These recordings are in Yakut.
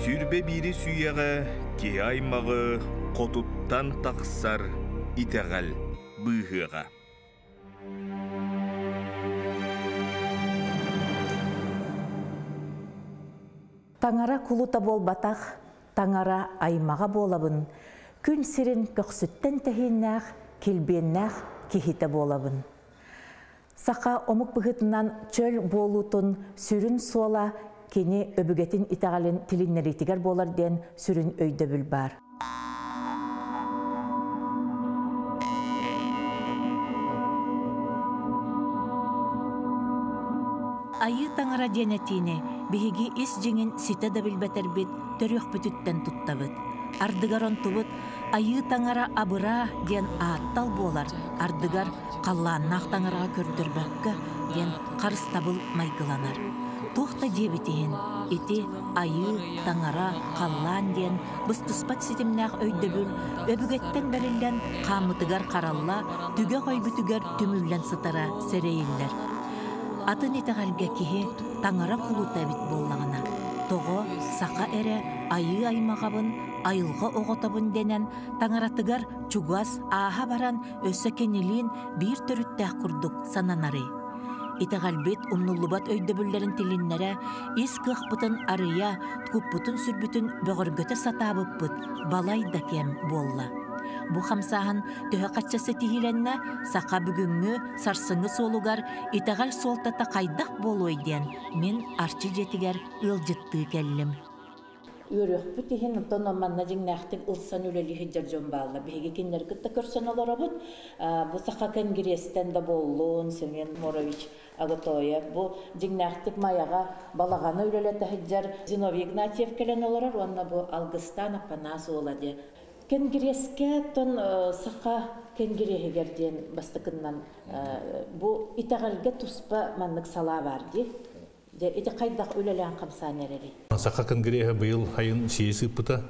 21-ис үйэҕэ киһи аймаҕы хотуттан тахсар итэҕэл быыһыаҕа. Таҥара кулута буолбатах, таҥара аймаҕа буолабын, күн сирин көхсүттэн тэһииннээх, килбиэннээх киһитэ буолабын. Саха омук быһыытынан чөл буолуутун сүрүн суола кини өбүгэтин итэҕэлин тилиннэриитигэр буолар диэн сүрүн өйдөбүл баар. Айыы Таҥара диэн этиини биһиги ис дьиҥин ситэ да билбэтэрбит төрүөхпүтүттэн туттабыт. Ардыгар онтубут Айыы Таҥара абыраа диэн ааттал буолар, ардыгар халлааннаах таҥараҕа көрдөрбөккө диэн харыстабыл майгыланар. Туох да диэбит иһин, ити айыы, таҥара, халлаан диэн быстыспат ситимнээх өйдөбүл өбүгэттэн бэриллэн хааммытыгар харалла, түгэх өйбүтүгэр түмүллэн сытара сэрэйиллэр. Атын итэҕэлгэ киһи таҥара кулута эбит буоллаҕына, тоҕо саха эрэ айыы аймаҕабын, айылҕа оҕотобун дэнэн таҥаратыгар чугас ааһа баран өссө кинилиин биир төрүттээх курдук сананарый? Итэҕэлбит умнуллубат өйдөбүллэрин тилиннэрэ, ис кыахпытын арыйа, куппутун-сүрбүтүн бөҕөргөтө сатаабыппыт балай да кэм буолла. Бу хамсааһын төһө-хачча ситиһиилэннэ, саха бүгүҥҥү, сарсыҥҥы суолугар итэҕэл суолтата хайдах буолуой диэн мин Арчы дьиэтигэр ыалдьыттыы кэллим. Үөрүөхпүт иһин, оттон манна дьиҥнээхтик ылсан үлэлии сылдьар дьон бааллар. Биһиги кинилэри кытта көрсөн олоробут. Бу Саха Кэнгириэстэн да буоллун, Семен Морович Агатоев, бу дьиҥнээхтик Майаҕа балаҕаны үлэлэтэ сылдьар Зиновий Игнатьев кэлэн олорор уонна бу Алгыстаан Аппанаас уола диэ. Кэнгириэскэ оттон Саха Кэнгириэһигэр диэн бастакыннан бу итэҕэлгэ туспа маннык салаа баар дии. Дьэ, ити хайдах үлэлээн хамсаан эрэрий? Саха конгреһа быйыл сайын сиэс ыыппыта,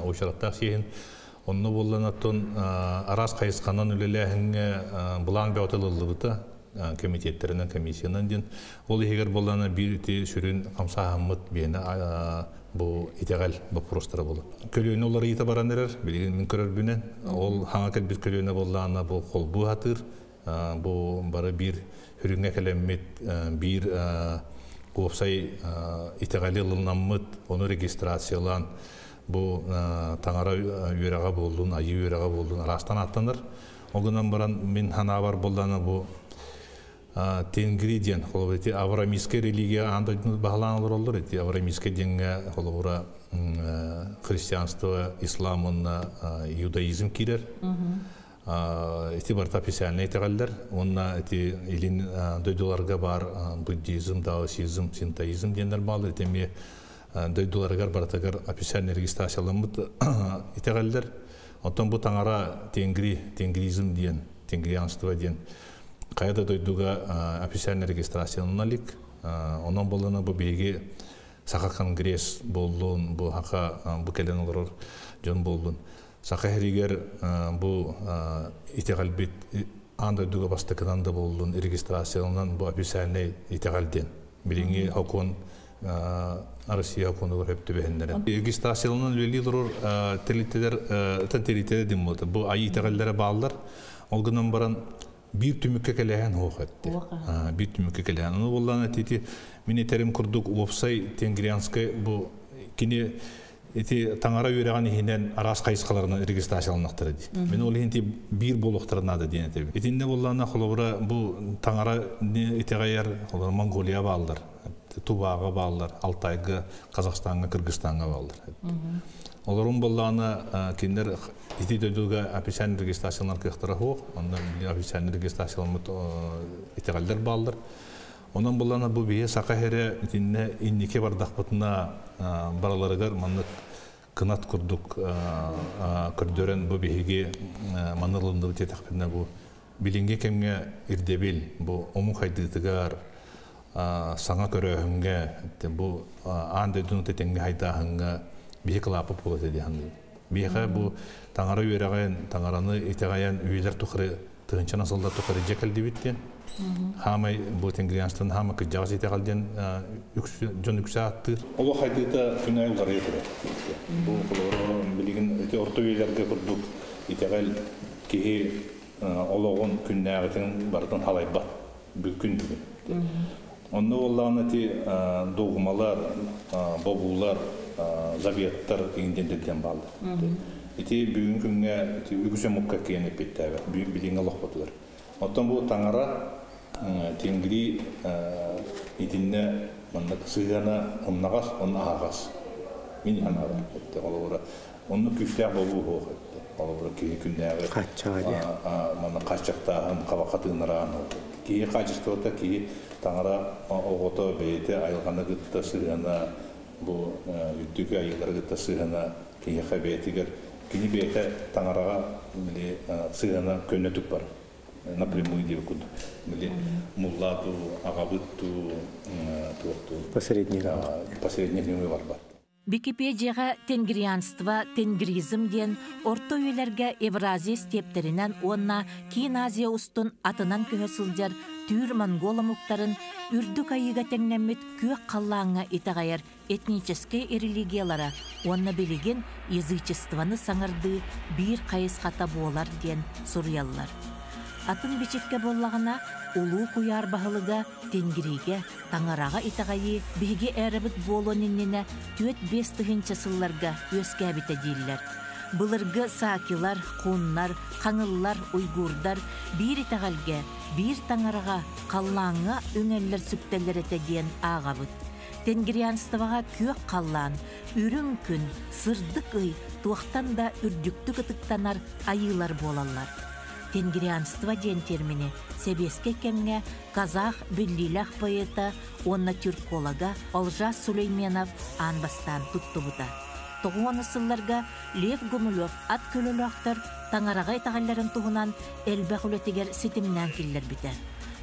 уочараттаах сиэһин. Онно буоллан оттон араас хайысханан үлэлээһиҥҥэ былаан бөҕөтө ылыллыбыта комитеттэринэн, комиссиянан диэн. Ол иһигэр буоллана биир ити сүрүн хамсааһыммыт биэнэ бу итэҕэл боппуруостара буолар. Көлүөнэ уларыйыыта баран эрэр, билигин мин көрөрбүнэн. Ол хаҥа кэлбит көлүөнэ буоллаҕына бу холбуу сатыыр, Бу бары биир үрүҥҥэ кэлэммит, биир уопсай итэҕэли ылынаммыт, ону регистрациялаан бу таҥара үөрэҕэ буоллун, айыы үөрэҕэ буоллун араастан ааттанар. Ол гынан баран мин санаабар буоллаҕына бу Тенгри диэн, холобура, ити аврамийскай религия аан дойдуну баһылаан олороллор. Ити аврамийскай диэҥҥэ холобура христианство, ислам уонна иудаизм киирэр. Ити барыта официальнай итэҕэллэр уонна ити илин дойдуларга баар буддизм, даосизм, синтоизм диэннэр бааллар. Ити эмиэ дойдуларыгар барытыгар официальный регистрацияламмыт итэҕэллэр. Оттон бу таҥара тенгри, тенгризм диэн, тенгрианство диэн хайа да дойдуга официальный регистрациялана илик. Онон буоллана бу биһиги Саха конгресс буоллун, бу хака бу кэлэн олорор дьон буоллун. Саха сиригэр бу итэҕэлбит аан дойдуга бастакынан да буоллун регистрацияланан бу официальнай итэҕэл диэн билиҥҥи сокуон Россия сокуонугар сөп түбэһиннэрэн. Регистрацияланан үлэлии олорор тэрилтэлэр тэрилтэлэр диэн буолта. Бу айыы итэҕэллэрэ бааллар. Ол гынан баран биир түмүккэ кэлэһэн суох этти. Биир түмүккэ кэлэһэн. Ону буоллаҕына ити мин этэрим курдук уопсай тенгрианскай бу кини ити таҥара үөрэҕин иһинэн араас хайысхаларынан регистрацияланахтара дии. Мин ол иһин биир буолуохтара наада диэн этэбин. Итиннэ буоллаҕына холобура бу таҥара итэҕэйэр холобура Монголия бааллар, Туваҕа бааллар, Алтайга, Казахстаҥҥа, Кыргызстаҥҥа бааллар. Олорун буоллаҕына кинилэр ити дойдуга официальный регистрацияланар кыахтара суох. Онно официальный регистрацияламмыт итэҕэллэр бааллар. Онон буллана бу биһи саха сирэ итиннэ инники бардахпытына бараларыгар маннык кынат курдук көрдөрөн бу биһиги манна ылынныбыт диэтэхпинэ бу билиҥҥи кэмҥэ ирдэбил бу омук хайдыытыгар саҥа көрөөһүҥҥэ бу аан дойдуну тэтэҥҥэ хайдааһыҥҥа биһи кылааппыт буола этэ дии саныыбын. Биһиэхэ бу таҥара үөрэҕин, таҥараны итэҕэйэн үйэлэр тухары тыһыынчанан сыллар тухары дьэ кэлдибит диэн. Хаамай бу тенгрианствоны хаама кырдьаҕас итэҕэл диэн дьон үксэ ааттыыр. Олох хайдыыта күн аайы уларыйа турар. Бу холобур билигин ити орто үйэлэргэ курдук итэҕэл киһи олоҕун күннээҕитин барытын халайбат күн бүгүн. Онно буоллаҕына ити догмалар, бобуулар, заветтар иҥдиэн бааллар. Ити бүгүн күҥҥэ үгүс омукка киэн эппиттээбэт, билиҥҥи олохпутугар. Оттон бу таҥара Тенгри итиннэ маннык сыһыана умнаҕас, онно аһаҕас. Мин санаабар этте холобура онно күүстээх бобуу суох этте. Холобура киһи күннээҕи манна хааччахтааһын, хабахатыыннараан киһи хаачыстыбата киһи таҥара оҕото бэйэтэ айылҕаны кытта сыһыана бу үрдүкү айыылары кытта сыһыана киһиэхэ бэйэтигэр кини бэйэтэ таҥараҕа били сыһыана көннөтүк бар напрямую диэбит курдук били мулла дуу аҕабыт дуу туох дуу посредник посредник нөҥүө барбат. Википедияҕа тенгрианство, тенгризм диэн орто үйэлэргэ Евразия стептэринэн уонна Киин Азия устун атынан көһө сылдьар түүр-монгол омуктарын үрдүк айыыга тэҥнэммит күөх халлааҥҥа итэҕэйэр этническэй религиялара уонна билигин язычествоны саҥардыы биир хайысхата буолар диэн суруйаллар. Атын бичиккэ буоллаҕына, Улуу Куйаар баһылыга Тенгригэ, Таҥараҕа итэҕэйии биһиги эрабыт буолуон иннинэ 4-5 тыһыынча сылларга үөскээбитэ дииллэр. Былыргы саакилар, хуннар, хаҥыллар, уйгуурдар биир итэҕэлгэ, биир таҥараҕа, халлааҥҥа үҥэллэр-сүктэллэр этэ диэн ааҕабыт. Тенгрианствоҕа күөх халлаан, үрүҥ күн, сырдык ый туохтан да үрдүктүк ытыктанар айыылар буолаллар. Тенгрианство диэн термини сэбиэскэй кэмҥэ казах биллиилээх поэта уонна тюрколога Олжас Сулейменов аан бастаан туттубута. Тоҕуону сылларга Лев Гумилев ат көлөлөөхтөр таҥараҕа итэҕэллэрин туһунан элбэх үлэтигэр ситимнээн киллэрбитэ.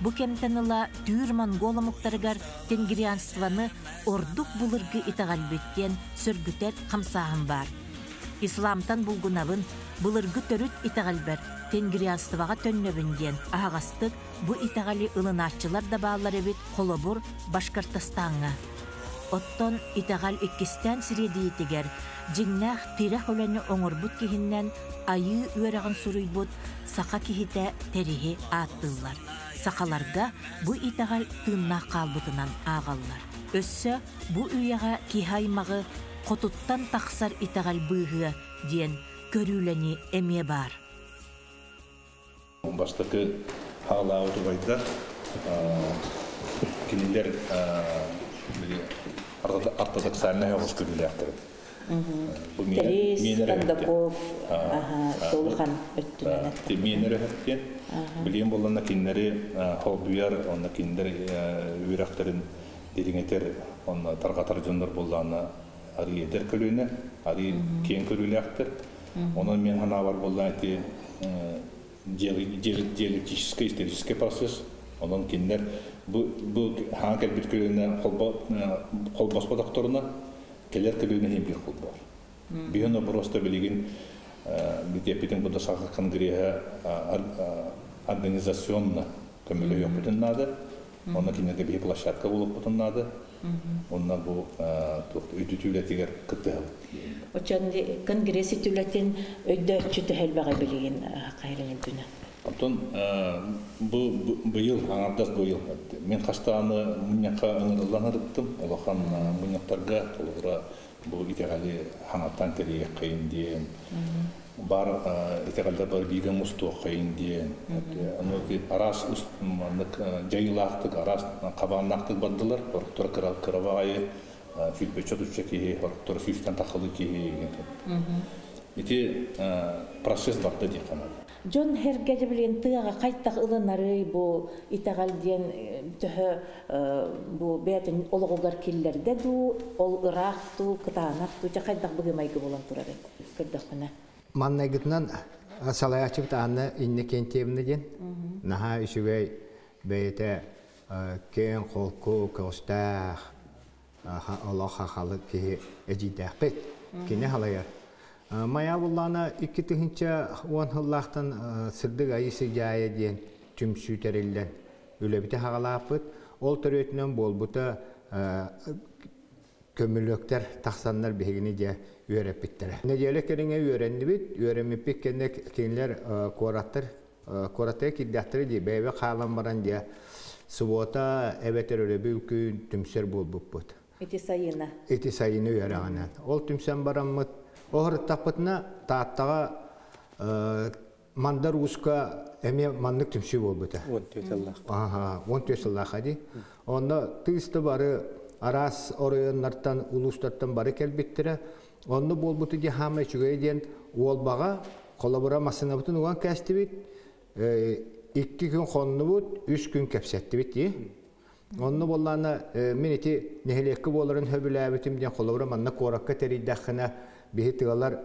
Бу кэмтэн ыла түүр-монгол омуктарыгар тенгрианствоны ордук былыргы итэҕэлбит диэн сөргүтэр хамсааһын баар. Исламтан булгунабын, былыргы төрүт итэҕэлбэр тенгрианствоҕа төннөбүн диэн аһаҕастык бу итэҕэли ылынааччылар да бааллар эбит, холобур, Башкортостаҥҥа. Оттон итэҕэл иккистээн сириэдийитигэр дьиҥнээх тирэх үлэни оҥорбут киһиннэн айыы үөрэҕин суруйбут саха киһитэ Тэриһи ааттыыллар. Сахаларга бу итэҕэл тыыннаах хаалбытынан ааҕаллар. Өссө бу үйэҕэ киһи аймаҕы хотуттан тахсар итэҕэл быыһыа диэн көрүүлэнии эмиэ баар. Бастакы хаалаабыт убайдар кинилэр ортодоксальнай оҕус көрүүлээхтэр. Тэрис, Кондаков, Толхан өттүнэн. Миэнэр өһөттен. Билиэн боллана кинилэри холбуйар, онно кинилэр үөрэхтэрин дириҥэтэр, онно тарҕатар дьоннор боллаана арыы эдэр көлүөнэ, арыы киэҥ көрүүлээхтэр. Онон мен ханаабар боллаан ити диалектический, исторический процесс. Онон кинилэр бу бу хаан кэлбит көлүөнэ холбоспотохторуна кэлэр көлүөнэ иһин биир холбоор. Биһин просто билигин битиэппитин бу да саха конгресса организационно көмөлөһүөхпүтүн наада. Онно кинилэргэ биһи площадка булуохпутун наада. Онно бу өйдөтүүлэтигэр кыттыһабыт. Очон конгресс үтүлэтин өйдөөччү төһөлбөҕө билигин хайрын үрдүнэ. Оттон бу быйыл аҥардас быйыл мен хастааны мунньахха ыҥырыллан ырыттым. Улахан мунньахтарга толугура бу итэҕэли хаҥаттан тэрийиэххэйин диэн бар итэҕэллэр бар бииргэ мустуоххайын диэн араас маннык дьайыылаахтык араас хабааннаахтык бардылар. Ороктор кырабаҕайы сүүрбэччэ тучча киһи, ороктор сүүстэн тахалыы киһи. Ити процесс барда диэххэ наада. Дьон herге билин тыаҕа хайтах ылынарый бу итэҕэл диэн төһө бу бэйэтин олоҕугар киллэрдэ дуу, ол ыраах дуу, кытаанах дуу, ча хайдах быгымайгы болан турары көрдөххүнэ. Маннайгытынан салаячыбыт Анна Иннокентьевна диэн наһаа үчүгэй бэйэтэ киэҥ холку көҕүстээх олох хахалык киһи эдьиийдээхпит. Кини халайар. Майа буллаана 2010 сыллаахтан Сырдык Айыы Сыдьаайа диэн түмсүү тэриллэн үлэбити хагалааппыт. Ол төрүөтүнэн буолбута көмүлүөктэр тахсаннар биһигини дьэ үөрэппиттэрэ. Нэдиэлэ кэриҥэ үөрэннибит, үөрэммиппит кэннэ кинилэр куораттар куораттар киирдэхтэрэ дии, бэйэбэ хаалан баран дьэ субуота эбэтэр өрөбүл күн түмсэр буолбуппут. Ити сайына. Ити сайыны үөрэҕинэн. Ол түмсэн бараммыт, оһорыттахпытына Тааттаҕа Мандар Ууска эмиэ маннык түмсүү буолбута. 14 сыллаах. Аха, 14 сыллаах дии. Онно тыысты бары араас оройуоннартан, улуустартан бары кэлбиттэрэ. Онно буолбуту дии хаама үчүгэй диэн Уолбаҕа холобура массыынабытын уган кээстибит, 2 күн хоннубут, 3 күн кэпсэттибит дии. Онно буоллаана мин ити нэһилиэккэ буоларын сөбүлээбитим диэн холобура манна куоракка тэрийдэххинэ биһи тыалар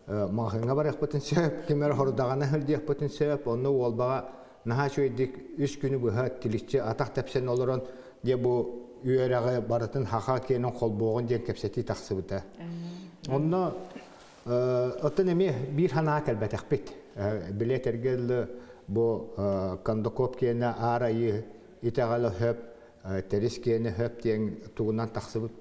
маҕаһыыҥҥа барыахпытын сөп, ким эрэ хорудаҕана сылдьыахпытын сөп. Онно Уолбаҕа наһаа үчүгэйдик 3 күнү быһа тиличчи атах тэпсэн олорон дьэ бу үөрэҕи барытын хаха киэнин холбуоҕун диэн кэпсэтии тахсыбыта. Онно оттон эмиэ биир санаа кэлбэтэхпит. Билиэт эргэ бу Кондаков киэнэ аар айыы итэҕэл өһөп, тэрис киэнэ өһөп диэн тугунан тахсыбыт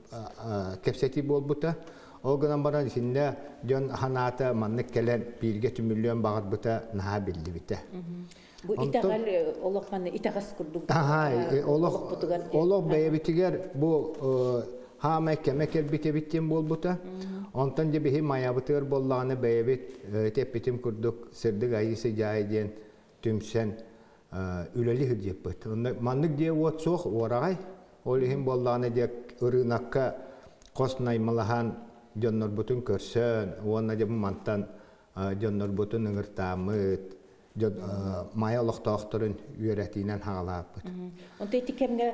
кэпсэтии буолбута. Ол гынан баран итиннэ дьон ханаата маннык кэлэн бииргэ түмүллүөн баҕарбыта наһаа биллибитэ. Бу итэҕэл олох маны итэҕэс курдук. Олох олох бэйэбитигэр бу хаамай кэмэ кэлбит эбит диэн буолбута. Онтон дьэ биһи майабытыгар буоллаҕына бэйэбит теппитим курдук сырдык айыы сыдьаайы диэн түмсэн үлэли сылдьыппыт. Маннык диэ уот суох уораҕай. Ол иһин буоллаҕына диэ ырыынакка хос наймалаһан дьоннорбутун көрсөн уонна дьэ мантан дьоннорбутун ыҥыртааммыт, Майа олохтоохторун үөрэтиинэн хаҕалааппыт. Онто ити кэмҥэ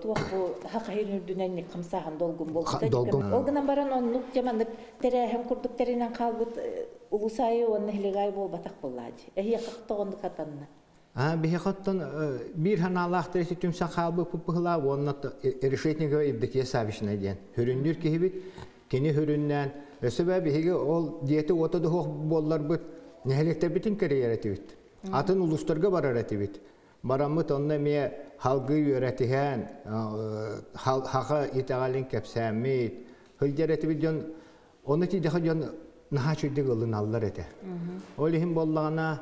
туох бу хахайын үрдүнэн хамсааһын долгун буолбута. Ол гынан баран оннук дьэ маннык тэрээһин курдук тэринэн хаалбыт улус аайы уонна нэһилиэк аайы буолбатах буоллаадьы. Эһиэхэ тоҕоннук хатанна. Биһиэхэ оттон биир ханаалаах тэрisi түмсэн хаалбыппыт быһылаа уонна Решетникова Евдокия Савична диэн хөрүннүүр киһибит. Кини хөрүннээн өссө бээ биһиги ол диэти уота дуһуох буолларбыт нэһилиэктэрбитин кэрийэр этибит. Атын улуустарга барар этибит. Бараммыт онно эмиэ халгыы үөрэтиһэн, хаха итэҕэлин кэпсээммит, сылдьар этибит дьон Онно тиийдэхэ дьон наһаа үчүгэйдик ылыналлар этэ. Ол иһин буоллаҕына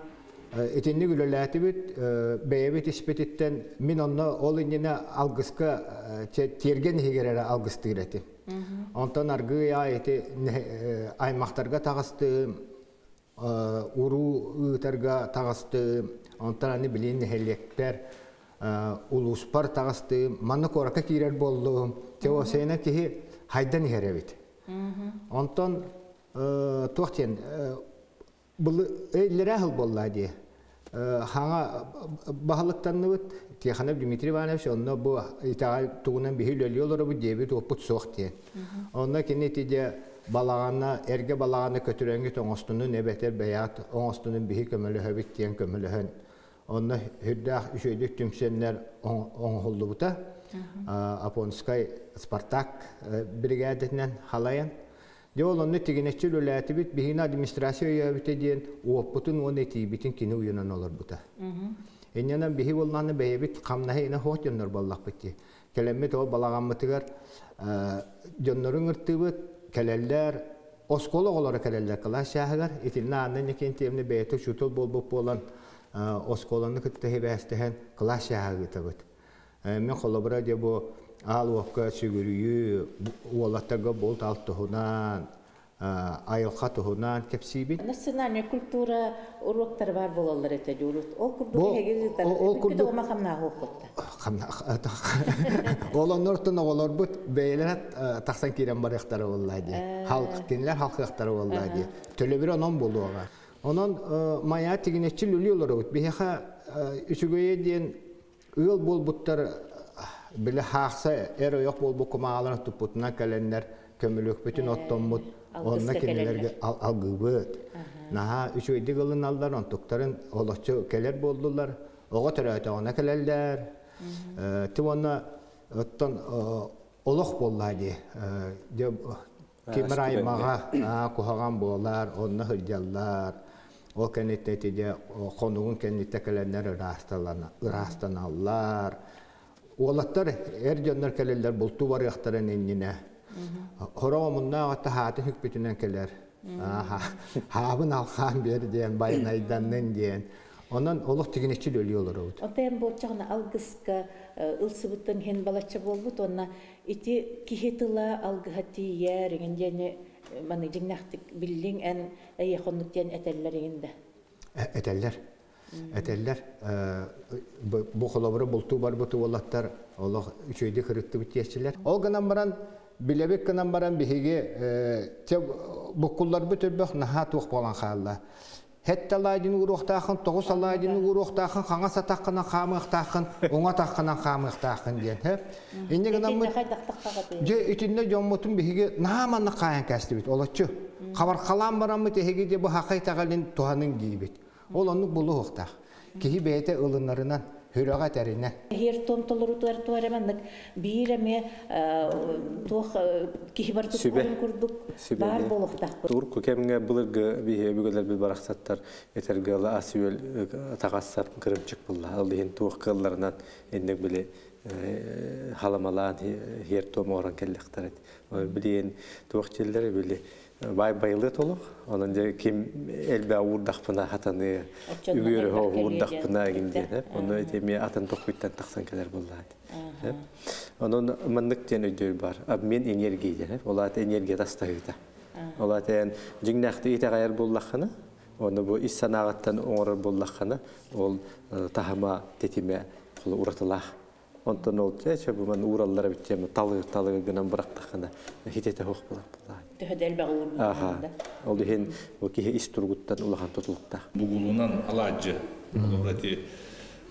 итинник үлэлээтибит, бэйэбит испититтэн мин онно ол иннинэ алгыска тиэргэн иһигэр эрэ алгыстыыр этим. Онтон аргыый аай ити аймахтарга таҕыстым, уруу ыытарга таҕыстым, онтон аны билин нэһилиэкпэр улууспар таҕыстым, манна куоракка киирэр буоллум. Теосейна киһи хайдан иһэр эбит. Онтон туох диэн иллэрээ сыл буолла дии. Хаҥа баһылыктанныбыт Тихонов Дмитрий Иванович онно бу итэҕэл тугунан биһи үлэлии олоробут диэбит уоппут суох диэн. Онно кини ити дьэ балаҕана эргэ балаҕаны көтүрэҥҥит оҥостунун эбэтэр бэйэҕит оҥостунун биһи көмөлөһөбүт диэн көмөлөһөн онно үрдээх үчүгэйдик түмсэннэр оҥоһуллубута. Апонскай Спартак биригээдэтинэн халайан. Дьэ ол онно тигинэччи үлэлээтибит, биһигини администрация өйөөбүтэ диэн уоппутун уонна итиибитин кини уйунан олорбута. Инньэнэн биһи буоллаҕына бэйэбит хамнаһы ина хоот дьоннор буоллахпыт дии. Кэлэммит ол балаҕаммытыгар дьоннору ыҥыртыыбыт, кэлэллэр, оскуола оҕолоро кэлэллэр кылаас чааһыгар. Итиннэ Анна Иннокентьевна бэйэтэ учуутал буолбут буолан оскуоланы кытта сибээстэһэн кылаас чааһа ыытабыт. Мен холобура дьэ бу аал уокка сүгүрүйүү, уолаттарга булт алт туһунан, айылҕа туһунан кэпсиибит. Национальная культура уруоктара баар буолаллар этэ дьурут. Ол курдук эһиги ыытар. Ол курдук хамнааҕы уоппутта. Ол оннортон оҕолорбут бэйэлэрэ тахсан киирэн барыахтара буолла дии. Кинилэр халкыахтара буолла дии. Төлөбүр онон буолуоҕа. Онон майа тигинэччи үлү олоробут. Биһиэхэ үчүгэйэ диэн ыал буолбуттар били хаахса эр ойох буолбут кумааларын туппутунан кэлэннэр көмүлүөкпүтүн оттоммут онно кинилэргэ алгыыбыт. Наһаа үчүгэйдик ылыналлар, онтуктарын олоччу кэлэр буоллулар. Оҕо төрөөтөҕүнэ кэлэллэр. Ти уонна оттон олох буолла дии. Кимир аймаҕа куһаҕан буолар, онно сылдьаллар. Ол кэнниттэн ити хонугун кэнниттэн кэлэннэр ыраастаналлар. Уолаттар эр дьоннор кэлэллэр бултуу барыахтарын иннинэ. Хороҕо муннаах атта хаатын хүкпүтүнэн кэлэр. Хаабын алхаан биэр диэн, байанайданнын диэн. Онон олох тигинэччи өлүү олоробут. Отон буолчаҕына алгыска ылсыбыттан иһин балачча буолбут уонна ити киһи тыла алгыһа тиийэр иҥин диэни маны дьиҥнээхтик биллиҥ эн эйиэхэ оннук диэн этэллэр иҥин да. Этэллэр. Этэллэр. Бу холобура бултуу барбыт уолаттар олох үчүгэйдик ырыттыбыт диэччилэр. Ол гынан баран билэбит гынан баран биһиги буккулларбыт өлбөх наһаа туох буолан хаалла. Хэтте алаадьыны ууруохтааххын, тоҕус алаадьыны ууруохтааххын, хаҥас атаххынан хаамыахтааххын, уҥа атаххынан хаамыахтааххын диэн. Инньэ гынаммыт дьэ итиннэ дьоммутун биһиги наһаа манна хаайан кээстибит олоччу. Хабархалаан бараммыт эһиги дьэ бу хахай итэҕэлин туһаныҥ диибит. Ол оннук буолуохтаах. Киһи бэйэтэ ылынарынан, сүрэҕэ этэринэн. Эһиэр том толорутугар туора маннык биир эмиэ туох киһи барыта курдук баар буолуохтаахпыт. Урукку кэмҥэ былыргы биһи өбүгэлэрбит барахсаттар этэргэ ыла ас-үөл таҕассар кырымчык булла. Ол иһин туох кыалларынан инник били халамалаан хиэр туом оҥорон кэллэхтэр. Билиэн туох дьиллэр били бай байылы толох. Онон дьэ ким элбэ уурдахпына хатаны үгүөрү уурдахпына гин диэн. Ону эми атын тохпуттан тахсан кэлэр буллаат. Онон маннык диэн өйдөбүл бар. Обмен энергии диэн. Ол аата энергия тастаһыыта. Ол аата эн дьиҥнээхтик итэҕэйэр буоллаххына, оны бу ис санааҕыттан оҥорор буоллаххына, ол таһыма тэтимэ уратылаах. Онтон ол чэ бу ман уураллара бүттем талыыр талыыр гынан бырахтаххына хитете хоох булар булаа. Төһө элбэх Аха. Ол иһин бу киһи ис туругуттан улахан тутулуктаах. Бугулунан алаадьы. Олор эти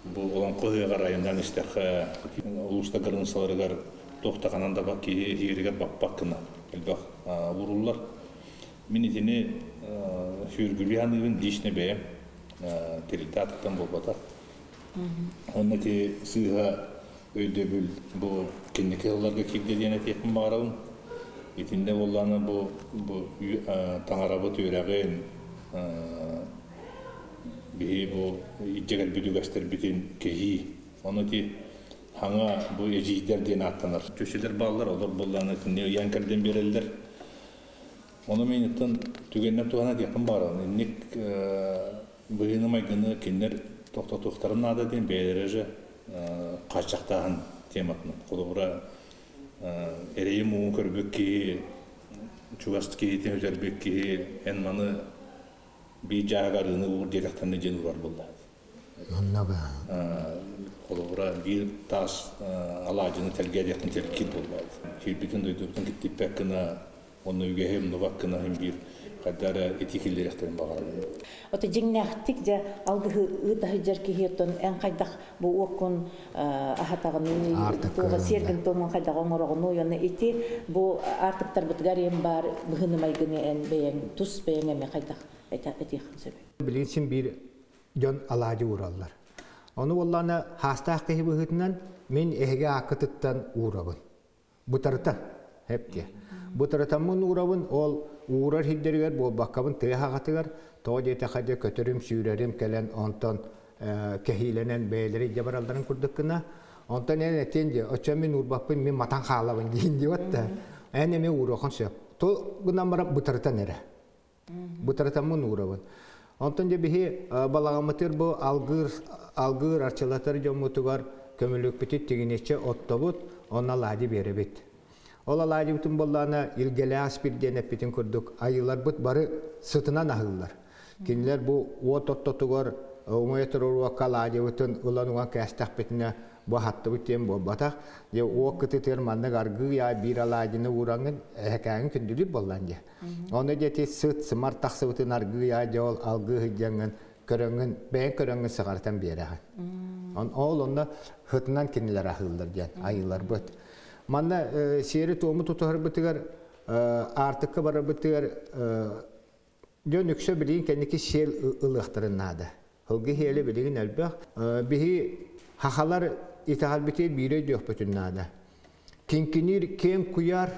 бу олоҥхо ыһыаҕар айаннаан истэххэ улууста кырыымсаларыгар туохтаханан да киһи иһигэр баппаккына элбэх ууруллар. Мин итини сүөргүлүү саныыбын лично бэйэм тэрилтэ аатыттан буолбатах. Онно ити сыыһа өйдөбүл бу кэнники сылларга киирдэ диэн этиэхпин баҕарабын. Итиннэ буоллаҕына бу бу таҥарабыт үөрэҕин биһи бу илдьэ кэлбит үгэстэрбитин кэһии. Ону ити хаҥа бу эдьиийдэр диэн ааттанар. Чүчүлэр бааллар, олор буоллаҕына итинни ыйан кэрдэн биэрэллэр. Ону мин иттэн түгэннэр туһана диэхпин баҕарабын. Инник быһыыны-майгыны кинилэр тохтотуохтарын наада диэн бэйэлэрэ же хааччахтааһын тематынан. Холобура, эрэйи муҥу көрбүт киһи, чугас киһитин үтэрбит киһи эн маны биир дьааһык арыыны уур диэтэхтэринэ диэн уурар буолла. Оннуга. Холобура, биир таас алаадьыны тэлгээ диэхтэн тэлкиир буолла. Киирбитин дойдубутун киттиппэт гына онно үгэһи умнубат гына иһин биир хайда эрэ ити киллэриэхтэрин баҕарабын. Ото дьиҥнээхтик дьэ алгыһы ыыта сылдьар киһи оттон эн хайдах бу уоккун аһатаҕыный, туоҕа сиэргин туомун хайдах оҥороҕунуй, уонна ити бу аартыктарбытыгар эн баар быһыыны майгыны эн бэйэҥ тус бэйэҥ эмиэ хайдах этиэххин сөбүй? Билигин син биир дьон алаадьы уураллар. Ону буоллаҕына хаастаах киһи быһыытынан мин эһиги ааккытыттан уурабын. Бытарытан эптиэ. Бытарытаммын уурабын, ол уурар сирдэригэр буолбаккабын тыа хаҕатыгар, тоҕо диэтэххэ дьэ көтөрүм, сүүрэрим кэлэн онтон кэһиилэнэн бэйэлэри илдьэ баралларын курдук гына. Онтон эн этиэн дии, оччо мин уурбаппын, мин матан хаалабын диин диэбэт да. Эн эмиэ ууруоххун сөп. То гынан баран бытарытан эрэ. Бытарытаммын уурабын. Онтон дьэ биһи балаҕаммытыгар бу алгыыр, алгыыр арчылатар дьоммутугар көмүлүкпүтүт тигиниччэ оттобут, онно алаадьы биэрэбит. Ол алаадьыбытын буоллаҕына илгэлээх испир диэн эппитин курдук айыыларбыт бары сытынан аһыыллар. Кинилэр бу уот ортотугар умайа турар уокка алаадьыбытын ылан уган кээстэхпитинэ бу аһаттыбыт диэн буолбатах. Дьэ уот кытытыгар маннык аргыый аай биир алаадьыны уураҥҥын эһэкээҥҥин күндүлүүр буоллаан дьэ. Ону диэти сыт-сымар тахсыбытын аргыый аа ол алгыы сылдьаҥҥын көрөҥҥүн бэйэҥ көрөҥҥүн сыҕарытан биэрэҕин. Ол онно һытынан кинилэр аһыыллар диэн айыыларбыт. Манна сиэри-туому тутуһарбытыгар аартыкка барарбытыгар дьон үксэ билигин кэнники сиэл ылыахтарын наада. Ылгы сиэлэ билигин элбэх. Биһи хахалар итэҕэлбитигэр биири өйдүөхпүтүн наада. Киҥкиниир киэҥ куйаар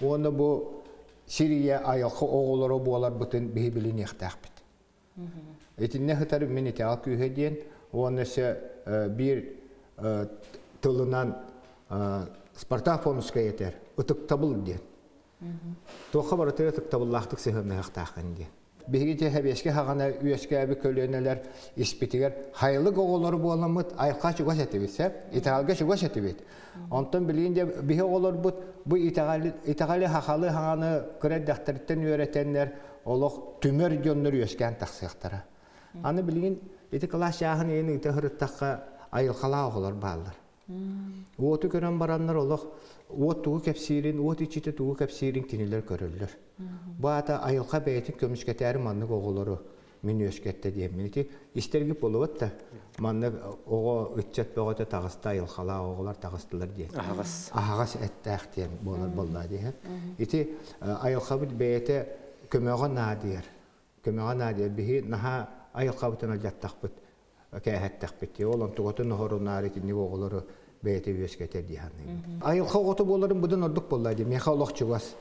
уонна бу сир ийэ айылҕа оҕолоро буоларбытын биһи билиниэхтээхпит. Итиннэ хытар мин итэҕэл күүһэ диэн, уонна өссө биир тылынан Спартак Фомскай этэр, ытыктабыл диэн. Туохха барытыгар ытыктабыллаахтык сыһыаннаһыахтааххын диэн. Биһиги те хэбиэскэ хаҕана үөскээби көлүөнэлэр испитигэр хайылык оҕолору буоламмыт айылҕа чугас этибит сеп, итэҕэлгэ чугас этибит. Онтон билигин дьэ биһи оҕолорбут бу итэҕэли хахалы хаҥаны кыра эрдэхтэриттэн үөрэтэннэр олох түмэр дьоннор үөскээн тахсыахтара. Аны билигин ити кылаас чааһын иһин ыыта сырыттахха айылҕалаах оҕолор бааллар. Уоту көрөн бараннар олох уот тугу кэпсиирин, уот иччитэ тугу кэпсиирин кинилэр көрөллөр. Бу аата айылҕа бэйэтин көмүскэтээри маннык оҕолору мин үөскэттэ диэммин. Ити истэргит буолубат да маннык оҕо ыччат бөҕөтө таҕыста айылҕалаах оҕолор таҕыстылар диэн. Аһаҕас. Аһаҕас эттээх диэн буолар буоллаа диэһэ. Ити айылҕабыт бэйэтэ көмөҕө наадыйар. Көмөҕө наадыйар. Биһи наһаа айылҕабытын алдьаттахпыт кээһэттэхпит. Ол онтугатын оһорунаары итинник оҕолору бэйэтэ үөскэтэр дии саныыбын. Айылҕа оҕото буоларын быдан ордук буолла дии. Миэхэ олох чугас.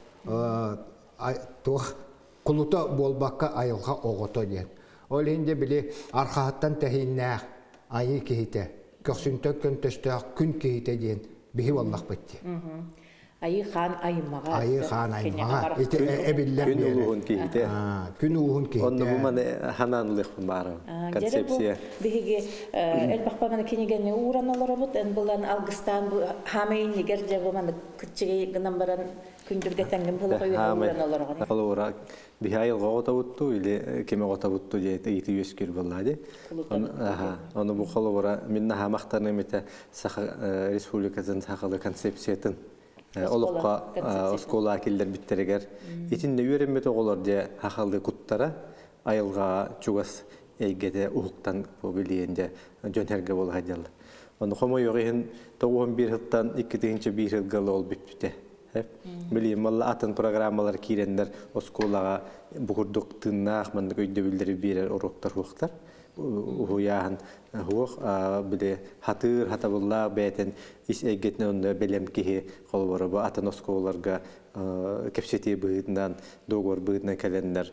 Туох кулута буолбакка айылҕа оҕото диэн. Ол иһин дьэ били архаһыттан тэһииннээх айыы киһитэ, көхсүнтэн көнтөстөөх күн киһитэ диэн биһи буоллахпыт дии. Айыы хаан аймаҕа. Айыы хаан аймаҕа. Ити эбиллэн Күн улууһун киһитэ. Күн ууһун киһитэ. Онно бу маны ханаанылыахпын баара. Концепция. Биһиги элбэх маны кинигэни ууран олоробут, эн булан алгыстаан бу хаамай иннигэр дьэ бу маны кытчыгый гынан баран күндүргэ тэҥҥин булах ууран олороҕун. Холобура биһи айылҕа оҕотобутту или кими оҕотобутту диэт ыйытыы үөскүүр буоллаа дии. Ону бу холобура мин наһаа махтаныым этэ Саха Республикатын сахалы концепциятын олоххо оскуола киллэрбиттэригэр итиннэ үөрэммит оҕолор дьэ хахалы куттара айылҕаҕа чугас эйгэтэ уһуктан бу билиэн дьэ дьон эргэ буола сылдьаллар. Ону хомойуох иһин 91 сылтан 2001 сылга ол бүппүтэ. Билиэн малла атын программалар киирэннэр оскуолаҕа бу курдук тыыннаах маннык өйдөбүллэри биэрэр уруоктар хуохтар. Уһуйааһын хуох били хатыыр хатабыллаах бэйэтин ис эйгэтинэн онно бэлэм киһи холобура бу атын оскуолаларга кэпсэтии быһыытынан договор быһыытынан кэлэннэр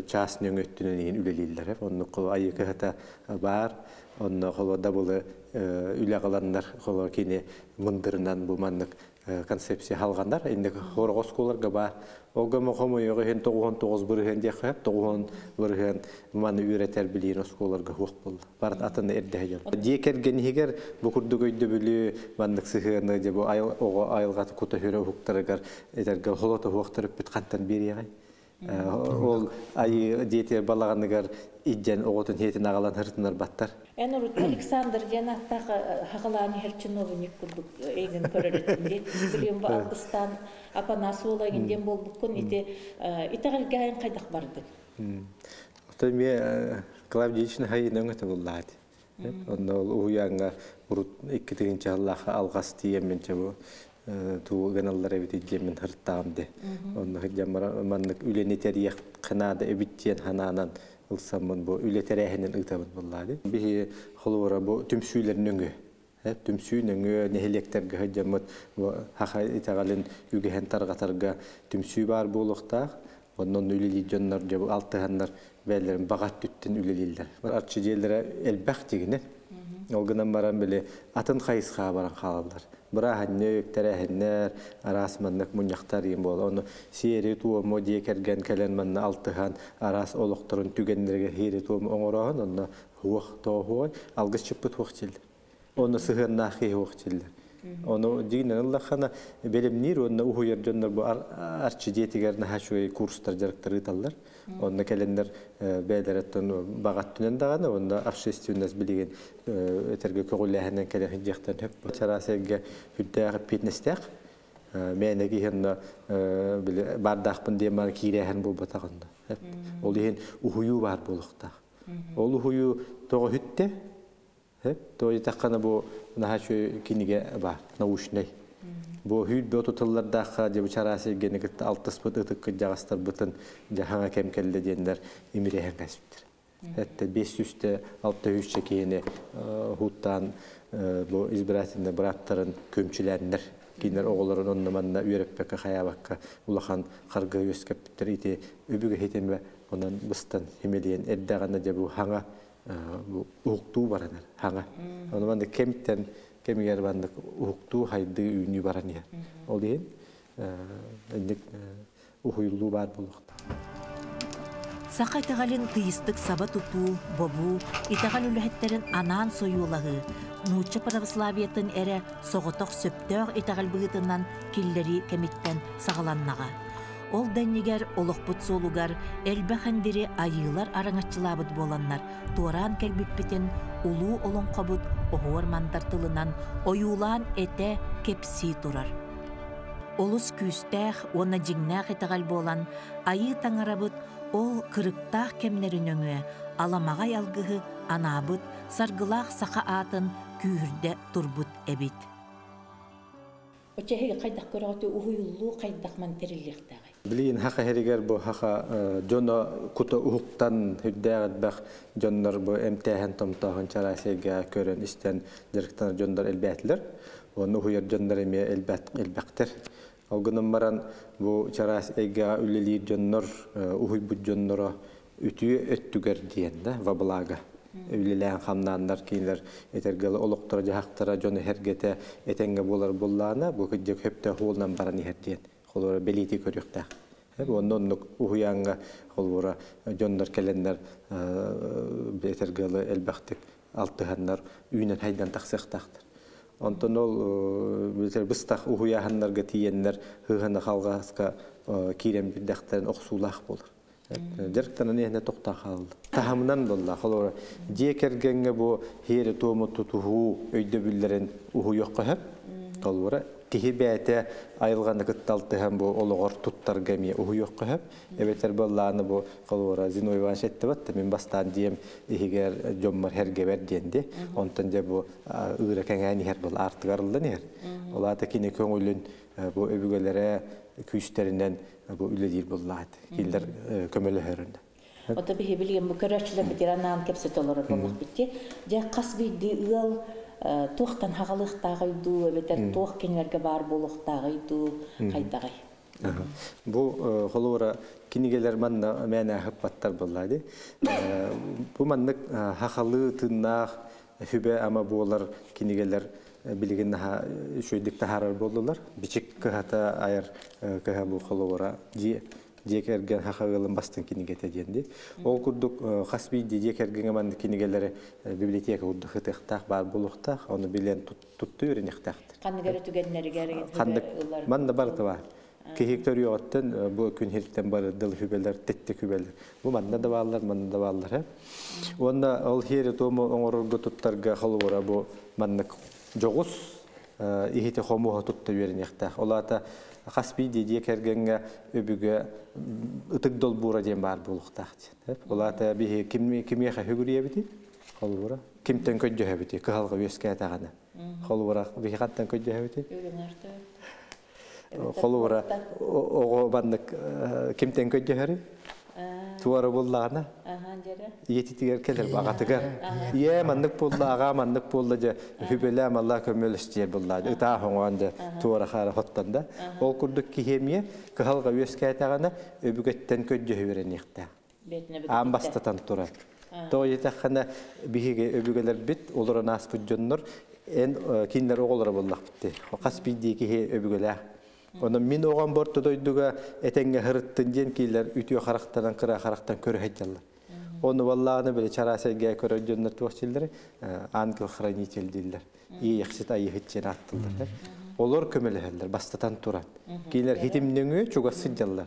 чаас нөҥүөттүнэн иһин үлэлииллэр. Оннук айыы кыһата баар. Онно холо дабылы үлэ ыланнар холо кини мындырынан бу маннык концепция халҕанар. Инник хороҕо оскуоларга баар. Олга хомойуоҕа иһин 99 бырыһыан диэххэ, 90 бырыһыан маны үөрэтэр билиин оскуоларга хуох буолла. Барат атын эрдэһэ дьон. Дьиэ кэргэн иһигэр бу курдук өйдөбүлү маннык сыһыаны дьэ бу оҕо айылҕаты кута хүрэ уһуктарыгар этэргэ холото хуохтар үппүт хантан биэриэҕэй. Ол айыы диэтигэр балаҕаныгар иддьэн оҕотун хиэтин аҕалан хыртынар баттар. Эн урут Александр диэн аттаах хахалаан иһэр чиновник курдук эйгин көрөрүтүн ди. Билиэн бу алгыстаан Апанас уола эгин диэн буолбуккун ити итэҕэлгээйин хайдах бардык? Отой ме Клавдиевична хайын өҥөтө буллаат. Онно ол уһуйааҥҥа урут икки тыһыынча сыллаахха алҕас тиийэммин чэ бу туу гыналлар эбит диэммин хыртаам де. Онно сылдьан маннык үлэни тэрийэх ханаада эбит диэн ханаанан ылсаммын бу үлэ тэрээһинин ыытабын буллаады. Биһи холобура бу түмсүүлэр нөҥүө түмсүү нөҥүө нэһилиэктэргэ сылдьаммыт бу хаха итэҕэлин үгэһин тарҕатарга түмсүү баар буолуохтаах. Оннон үлэлиир дьоннор дьэ бу алтыһаннар бэйэлэрин баҕат түттэн үлэлииллэр. Арчы дьиэлэрэ элбэх дигинэ. Ол гынан баран били атын хайысхаҕа баран хаалаллар. Бырааһынньык, тэрээһиннэр, араас маннык мунньахтар иин буола. Ону сиэри туому дьиэ кэргэн кэлэн манна алтыһан араас олохторун түгэннэригэр сиэри туому оҥороһон онно хуох тоҕо алгыс чыппыт хуох дьиллэр. Онно сыһыаннаах киһи хуох дьиллэр. Ону дьиҥинэн ыллаххына бэлэмниир уонна уһуйар дьоннор бу арчы дьиэтигэр наһаа үчүгэй курстар дьарыктар ыыталлар. Онно кэлэннэр бэйэлэриттэн баҕаттынан даҕаны уонна общественность билигин этэргэ көҕүлээһинэн кэлэн сылдьыахтан сөп. Чараас эргэ сүрдээх эппиэтинэстээх. Мээнэ киһи онно били баардаахпын диэн баран киирээһин буолбатах онно. Ол иһин уһуйуу баар буолуохтаах. Ол уһуйуу тоҕо үттэ? Тоҕо диэтэххинэ бу наһаа үчүгэй кинигэ баар, научнай. Бу сүүрбэ тутуллардаахха дьэ бу чараас эйгэни кытта алтыспыт ытык кырдьаҕастарбытын дьэ хаҥа кэм кэллэ диэннэр имириэһэн кэспиттэр. Этте 500 600 киһини хуттаан бу избирательный бырааптарын күөмчүлээннэр кинилэр оҕолорун онно манна үөрэппэккэ хайаабакка улахан харгы үөскэппиттэр ити үбүгэ хитимэ. Онон быстан химелиен эрдәгәнә дә бу хаңа бу уктуу баранар хаңа. Оны манда кемиттен кемигер бандык уктуу хайды үүнү баран иһэр. Ол иһин инник ухуйуллуу бар булуқта. Саха итэҕэлин тыйыстык саба тутуу, бобуу, итэҕэл үлэһиттэрин анаан сойуолаһыы, нуучча православиетын эрэ соҕотох сөптөөх итэҕэл быһыытынан киллэрии кэмиттэн саҕаланнаҕа. Ол да иннигэр олохпут суолугар элбэх эндири айыылар араҥаччылаабыт буоланнар туораан кэлбиппитин улуу олоҥхобут оһуор мандар тылынан ойуулаан этэ, кэпсии турар. Олус күүстээх уонна дьиҥнээх итэҕэл буолан, Айыы Таҥарабыт ол кырыктаах кэмнэрин өҥүө аламаҕай алгыһы анаабыт саргылаах саха аатын күүһүрдэ турбут эбит. Оччо эһиги хайдах көрөҕүтүй, уһуйуллуу хайдах ман тэриллиэхтээҕий? Билигин хаха иһэригэр бу хаха дьоно кута уһуктан үрдээх элбэх дьоннор бу эмтээһин томтооһун чараасыйга көрөн истэн дьарыктанар дьоннор элбээтилэр. Уонна уһуйар дьоннор эмиэ элбэхтэр. Ол гынан баран бу чараас эйгэҕэ үлэлиир дьоннор уһуйбут дьонноро үтүө өттүгэр диэн да во благо үлэлээн хамнааннар кинилэр этэргэ олохторо дьаһахтара дьону эргэтэ этэҥҥэ буолар буоллаҕына бу кырдьык сөптөөх уолунан баран иһэр диэн холобура бэлиэтии көрүөхтээх. Уонна оннук уһуйааҥҥа холобура дьоннор кэлэннэр этэргэ элбэхтик алтыһаннар үүнэн хайдан тахсыахтаахтар. Онтон ол быстах уһуйааһыннарга тиийэннэр хыһаны халҕаска киирэн билдэхтэрин охсуулаах буолар. Дьарыктанан иһэнэ тохтоо хаалла. Таһымынан буолла. Холобура, дьиэ кэргэҥҥэ бу хиэри туому тутуһуу өйдөбүллэрин уһуйуохха сөп. Холобура, киһи бэйэтэ айылҕаны кытта алтыһан бу олоҕор туттарга эмиэ уһуйуохха сөп. Эбэтэр буоллааны бу холобура Зиновий Иванович эттибэт мин бастаан дьиэм иһигэр дьоммор эргэбэр диэн ди. Онтон дьэ бу ыыра кэҥээн иһэр был аартыгар ыллан иһэр. Ол аата кини көҥүлүн бу өбүгэлэрэ күүстэринэн бу үлэлиир буллаат. Кинилэр көмөлөһөрүн. Ото биһи билигин бу көрөөччүлэр битиранаан кэпсэтэ олорор буоллахпыт ди. Дьэ хас биирдии ыал туохтан хагалыахтааҕый дуу, эбэтэр туох кинилэргэ баар буолуохтааҕый дуу, хайдаҕый? Бу холобура кинигэлэр манна мээнэ хыппаттар буолла ди. Бу маннык хахалы тыыннаах хүбэ ама буолар кинигэлэр билигин наһаа үчүгэйдик таһаарар буоллулар. Бичик кыһата айар кыһа бу холобура дьиэ дьиэ кэргэн хаха ыалын бастыҥ кинигэтэ диэн ди. Ол курдук хас биирдии дьиэ кэргэҥҥэ маннык кинигэлэри библиотека курдук ытыахтаах баар буолуохтаах, ону билэн туттуу үөрэниэхтээхтэр. Ханнык эрэ түгэннэригэр Ханнык манна барыта баар. Киһи көрүөҕүттэн бу күн хиртэн барыдыл хүбэлэр, тетте хүбэлэр. Бу манна да бааллар, манна да бааллар. Уонна ол хиэри туому оҥорорго туттарга холобура бу маннык дьоҕус иһити хомуоһа тутта үөрэниэхтээх. Ол аата хас биирдии дьиэ кэргэҥҥэ өбүгэ ытык долбуура диэн баар буолуохтаах диэн. Ол аата биһи кимиэхэ хүгүрүйэбитий? Холобура кимтэн көддьөһөбүтүй? Кыһалҕа үөскээтэҕинэ. Холобура биһи хантан көддьөһөбүтүй? Холобура оҕо баннык кимтэн көддьөһөрүй? Туора буллаҕына ийэтитигэр кэлэр аҕатыгар. Ийээ маннык буолла, аҕаа маннык буолла дьэ хүбэлэм Алла көмөлөс диэр булла. Ытаа хоҥоон дьэ туора хаара хоттон да. Ол курдук киһи эмиэ кыһалҕа үөскээтэҕинэ өбүгэттэн көддьөһө үөрэниэхтээх. Аан бастатан турар. Тоҕо диэтэххинэ биһиги өбүгэлэрбит олорон ааспыт дьоннор эн кинилэр оҕолоро буоллахпыт дии. Хас биирдии киһи өбүгэлээх. Онон мин оҕом борто дойдуга этэҥҥэ һырыттын диэн киилэр үтүө харахтанан кыра харахтан көрө сылдьаллар. Ону валлааны били чараас эйгэ көрөр дьоннор туох диллэр ангел-хранитель дииллэр. Иэйэхсит айыһыт диэн ааттыллар. Олор көмөлөһөллөр бастатан туран. Кинилэр хитимнөҥүө чугас сылдьаллар.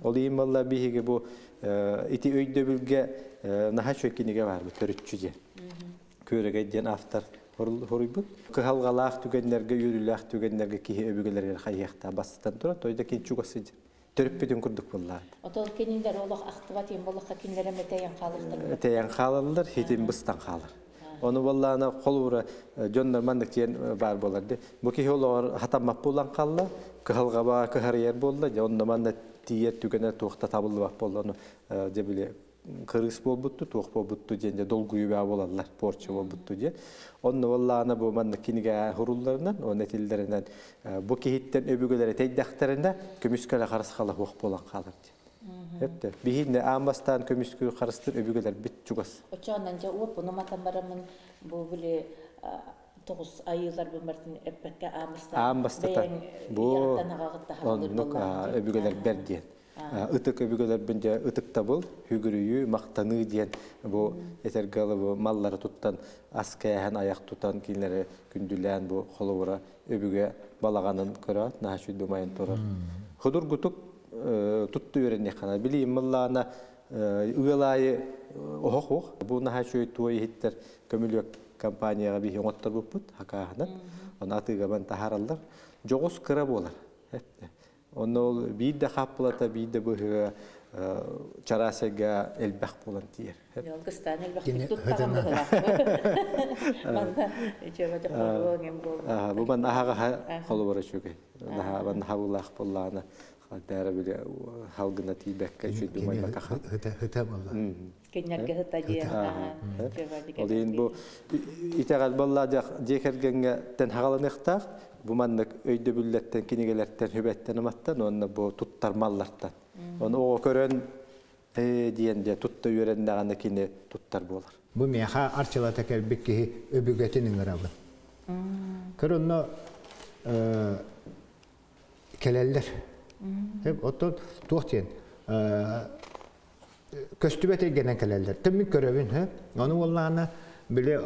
Ол иһин балла биһиги бу ити өйдөбүлгэ наһаа үчүгэй кинигэ баар бу төрүччү диэн. Күөрэгэй диэн автор хоруйбут. Кыһалҕалаах түгэннэргэ, үөрүүлээх түгэннэргэ киһи өбүгэлэригэр хайыахтаах бастатан туран, тойда кини чугас сылдьар. Төрүппүтүн курдук буоллаат. Отол кинилэр олох ахтыбат им болохха кинилэр эмэ тэйэн хаалыахтар. Тэйэн хаалаллар, хитим быстан хаалар. Ону боллаана холуура дьоннор маннык диэн баар буолар ди. Бу киһи олоҕор хатаммат буолан хаалла, кыһалҕаба кыһарыйар буолла, дьэ онно манна тиийэр түгэнэ туохта табыллыбат буолла. Ону дьэ били кырыыс буолбутту, туох буолбутту диэн дьэ долгуйуу буолаллар, порча буолбутту диэн. Онно боллаана бу маннык кинигэ хурулларынан, онно этиллэринэн бу киһиттэн өбүгэлэри тэйдэхтэринэ көмүскэлэ харысхала хуох буолан хаалар диэн. Хепте. Биһинне аан бастаан көмүскүүр харыстыыр өбүгэлэрбит чугас. Оччоҕунан дьэ уоппуну матан бараммын бу били тоҕус айыыларбын барытын эппэккэ аан бастаан Аан бастатан бэйэҥ бу ийэҕиттэн аҕаҕыттан хааллыр оннук буоллаҕыҥ дии. өбүгэлэрбэр диэн. Ытык өбүгэлэрбин дьэ ытыктабыл, хүгүрүйүү, махтаныы диэн бу этэргэ дылы бу маллары туттан ас кээһэн, айах тутан кинилэри күндүлээн бу холобура өбүгэ балаҕанын көрөөт наһаа үчүгэй умайан турар. Худургутук тутту үөрэниэххэ билиим мыллаана ыал аайы оһох уох. Бу наһаа үчүгэй туой иһиттэр көмүлүөк компанияҕа биһи оҥотторбуппут хакааһынан. Оны атыыгабан таһаараллар. Дьоҕус кыра буолар. Онно ол биир да хааппылата, биир да быһыыга чараас эйгэ элбэх буолан тиийэр. Кыстаан Кини элбэхтик туттаҕын хытына. быһылаах. Манна үчүгэй дьоххоруоҥ эм Бу буолбуттар. манна аһаҕаһа холобура үчүгэй. Наһаа наһаа булаах буоллаҕына бэра били халгына тиийбэккэ Кини үчүгэй кини думайбакка хаал. хыта хыта болла. Кинилэргэ сыта Хыта. диэн Ол иһин бу итэҕэл буолла дьиэ кэргэҥҥэ тэн хаҕаланыахтаах. Бу маннык өйдөбүллэртэн, кинигэлэртэн, хүбэттэн ыматтан уонна бу туттар маллартан. Ону оҕо көрөн ээ диэн дьэ тутта үөрэннэҕинэ кини туттар буолар. Бу миэхэ арчылата кэлбит киһи өбүгэтин ыҥырабын. Көр онно кэлэллэр. Оттон туох диэн көстүбэт эйгэнэн кэлэллэр. Тыммын көрөбүн, Ону уоллаана били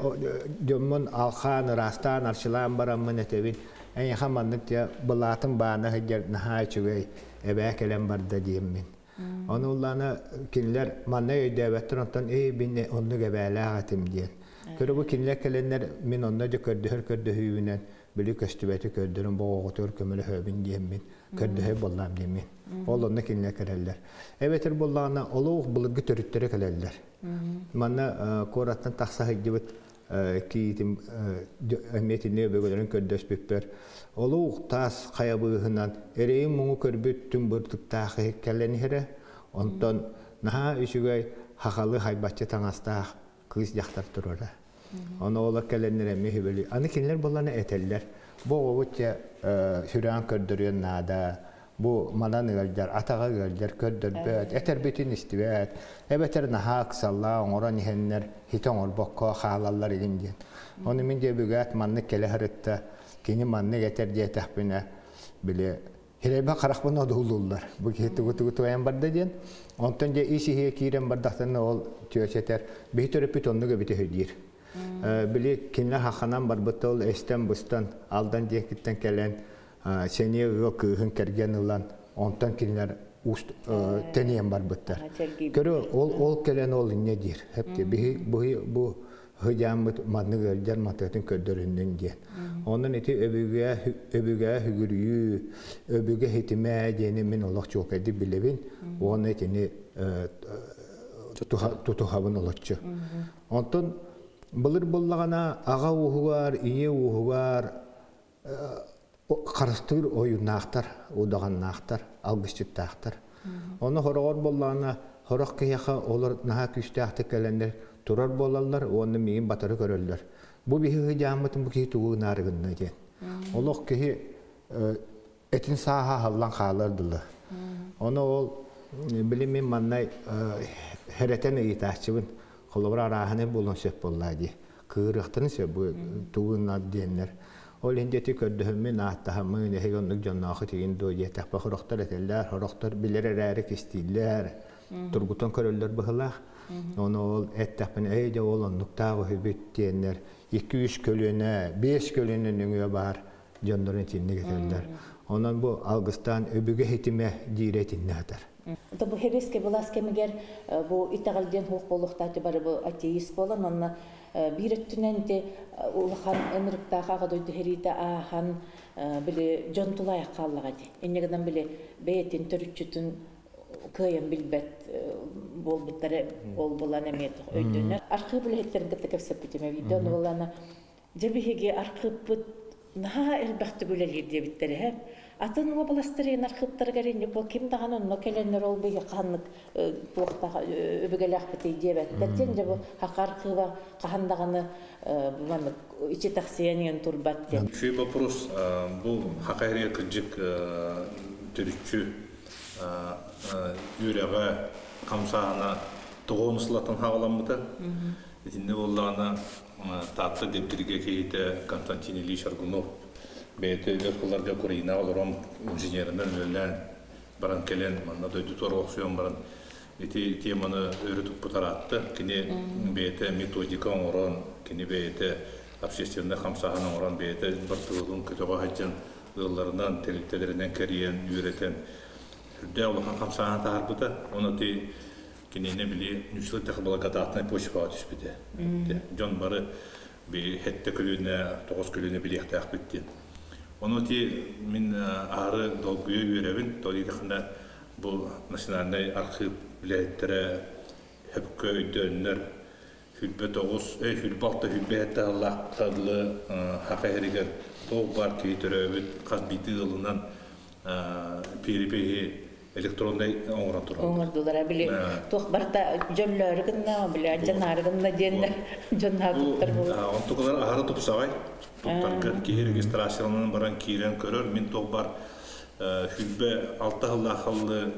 дьоммун алхаан, ыраастаан, арчылаан бараммын этэбин. Эйиэхэ маннык дьэ былаатын баана сылдьар наһаа үчүгэй эбээ кэлэн барда диэммин. Ону уллаана кинилэр манна өйдөөбөттөр онтон эй бин оннук эбээлээх этим диэн. Көрө бу кинилэр кэлэннэр мин онно дьэ көрдөһөр көрдөһүүбүнэн били көстүбэти көрдөрүн боҕоҕутугар көмөлөһөбүн диэммин көрдөһө боллаам диэммин. Ол онно кинилэр кэлэллэр. Эбэтэр буоллаҕына олох былыргы төрүттэрэ кэлэллэр. Манна куораттан тахса сылдьыбыт киитим эмиэтини өбөгөлөрүн көрдөспүппэр олук таас хайа быыһынан эрэйин муҥу көрбүт түҥ бырдыктаах кэлэн иһэрэ. Онтон наһаа үчүгэй хахалы хайбаччы таҥастаах кыыс дьахтар турара. Ону ола кэлэннэр эмиэ хүбэли. Аны кинилэр буллана этэллэр. Бу оҕобут дьэ сүрэҕин көрдөрүөн наада. Бу манан ыалдьар, атаҕа ыалдьар, көрдөрбөт, этэрбитин истибэт, эбэтэр наһаа ыксаллаа оҥорон иһэннэр хитэ оҥорбокко хаалаллар игин диэн. Ону мин дьэ бүгээт маннык кэлэ сырытта, кини маннык этэр диэтэхпинэ, били Хирэйбэ харахпын одуулууллар. Бу киһи тугу-тугу туайан барда диэн. Онтон дьэ ис иһиэ киирэн бардахтарына ол түөчэтэр. Биһи төрөппүт оннук эбитэ үһү диир. Били кинилэр хахханан барбыт ол эстэн-быстан Алдан диэкиттэн кэлэн сэниэ ыал кыыһын кэргэн ылан онтон кинилэр тэнийэн барбыттар. Көрө ол ол кэлэн ол инньэ диир. Хепти биһи бу Һыдьааммыт маннык ыалдьар матыатын көрдөрүннүн диэн. Онон ити өбүгэ өбүгэ сүгүрүйүү, өбүгэ хитимэ диэни мин олох чуолкайдык билэбин уонна итини тутуһабын олоччу. Онтон былыр буоллаҕына аҕа ууһугар, ийэ ууһугар харыстыыр ойууннаахтар, удаҕаннаахтар, алгысчыттаахтар. Ону хороҕор буоллаҕына, сорох киһиэхэ олор наһаа күүстээхтик кэлэннэр турар буолаллар уонна миигин батары көрөллөр. Бу биһиги дьааммытын бу киһи тугу гынаары гынна диэн. Олох киһи этин сааһа аһыллан хаалар дылы. Ону ол били мин манна хэрэтэн ыйытааччыбын. Холобура арааһынай буолуон сөп буоллаа дии. Кыырыахтарын сөп бу тугу гынар диэннэр. Ол иһин дьэти көрдөһөммүн, ааттаһаммын, эһиги оннук дьоннооху тигин дуо диэтэхпэ сорохтор этэллэр, сорохтор билэр эрээри кистииллэр, тургутан көрөллөр быһылаах. Ону ол эттэхпинэ, эй дьэ ол оннуктаах үһүбүт диэннэр 2-3 көлүөнэ, 5 көлүөнэ нөҥүө баар дьоннорун итинник этэллэр. Онон бу алгыстаан өбүгэ хитимэ диирэ итиннэ сытар. Ото бу Хевеске былаас кэмигэр бу итэҕэл диэн суох буолуохтаах бары бу атеист буолан онно биир өттүнэн ити улахан ынырыктаах аҕа дойду сэриитэ ааһан били дьон тулаайах хааллаҕа дии. Инньэ гынан били бэйэтин төрүччүтүн кыайан билбэт буолбуттара ол булан эмиэ өйдөнөр. Архыып үлэһиттэрин кытта кэпсэппитим эбит. Ону булана дьэ биһиги архыыппыт наһаа элбэхтик үлэлиир диэбиттэр эһэ. Атын уобаластарын архыыптарыгар инник бол ким даҕаны онно кэлэннэр ол биһи ханнык туохтаах өбүгэлээхпитий диэбэттэр диэн дьэ бу хаха архыыба хаһан даҕаны маннык ичи тахсыйан иһэн турбат диэн. Үчүгэй вопрос. Бу хака эрэ кырдьык төрүччү. Үөрэҕэ хамсааһына тоҕуон сылаттан хаҕаламмыта. Итиннэ буоллаҕына Таатта Дэбдиргэ киһитэ Константин Ильич Аргунов бэйэтэ өр сылларга Украинаҕа олорон инженеринэн үлэлээн баран кэлэн манна дойдутугар олохсуйан баран ити теманы өрө туппут араатта. Кини бэйэтэ методика оҥорон, кини бэйэтэ общественнай хамсааһын оҥорон, бэйэтэ бартылыгын көтөҕө сылдьан ыалларынан, тэрилтэлэринэн кэрийэн, үөрэтэн сүрдээх улахан хамсааһын таһаарбыта. Оны ти кинини били ньуччалыы благодатнай почваҕа түспүтэ. Дьон бары би хетте көлүнэ, тоҕус көлүнэ билиэхтээхпит диэн. Ону ти мин аһары долгуйа үөрэбин, тоҕо бу национальнай архив үлэһиттэрэ хөпкө өйдөөннөр 29, 26, 27 аллаахтадлы хака эригер тоқ бар киһи төрөөбүт хас биити ылынан перепиһи электронный оҥорон турар. Оҥордулар били туох барта дьөллөөрү гынна, били дьанаары гынна диэннэр дьоннаа туттар буолар. Онтукалар аһары тупсаҕай. Туттарга киһи регистрацияланан баран киирэн көрөр. Мин тоқ бар хүлбэ алта хыллаахаллы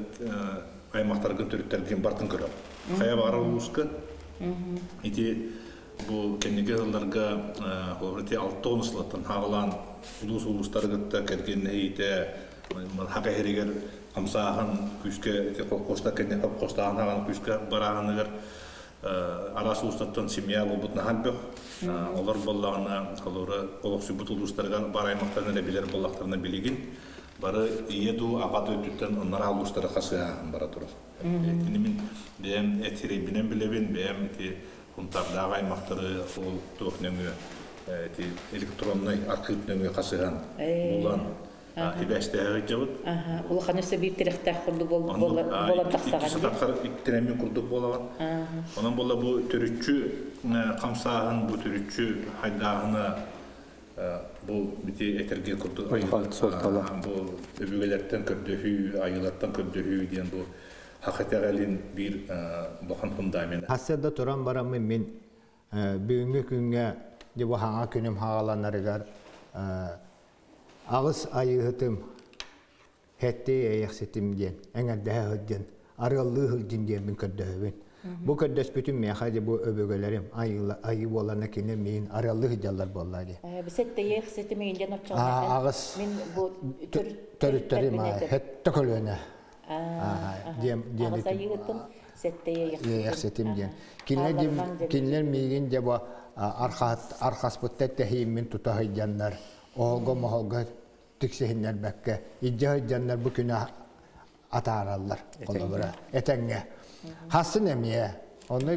аймактаргын төрүттэргин бартын көрөр. Хая баара улууска. Ити бу кэнниги ылларга холобур алты онуслаттан хагалаан улуус улуустаргытта кэргеннэһиитэ хака херигер хамсааһын күүскэ ити колхозта кэнне колхозтааһын хаҕан күүскэ барааһыныгар араас улуустаттан семья болбут наһан бөх олор боллаҕына холобура олохсуйбут улуустарыгар бар аймактан эрэ билэр боллахтарына билигин бары ийэ дуу аҕа өттүттэн оннара улуустары хасыһааһын бара турар. Итини мин бэйэм этирейбинен билэбин, бэйэм ити хунтардаах аймактары ол туох нөҥүө ити электронный архив нөҥүө хасыһан булан хибэстэһэ жабыт. Улахан өссө биир тирэхтээх курдук болан тахсаҕан. Сатахар иктиремин курдук болаган. Онон болла бу төрүччү хамсааһын, бу төрүччү хайдааһына бу бити этерге курдук бу өбүгэлэртэн көрдөһүү, айылартан көрдөһүү диэн бу хакатагалин бир бохан фундамент. Хассада туран бараммын мин бүгүҥҥү күҥҥэ дьэ бу хаҥа күнүм хаҕаланарыгар аҕыс айыыһытым хэтти эйэхситим диэн эҥэрдэһэ сылдьан арыаллыы сылдьын диэн мин көрдөһөбүн. Бу көрдөспүтүм миэхэ дьэ бу өбүгэлэрим айыы буолана кини миин арыаллыы сылдьаллар буолла дии. Бисетте ехсетим инден Аҕыс Мин бу төрүттэрим хэтте көлүөнэ. Диэн диэн Аҕыс айыытым сетте эйэхситим диэн. Кинилэр миигин дьэ бу архаспытта тэһииммин тута сылдьаннар, оһолго моһолго тиксиһиннэр бэккэ, илдьэ сылдьаннар бу күнү атаараллар. Холобура, этэҥҥэ. Хасын эмиэ. Онно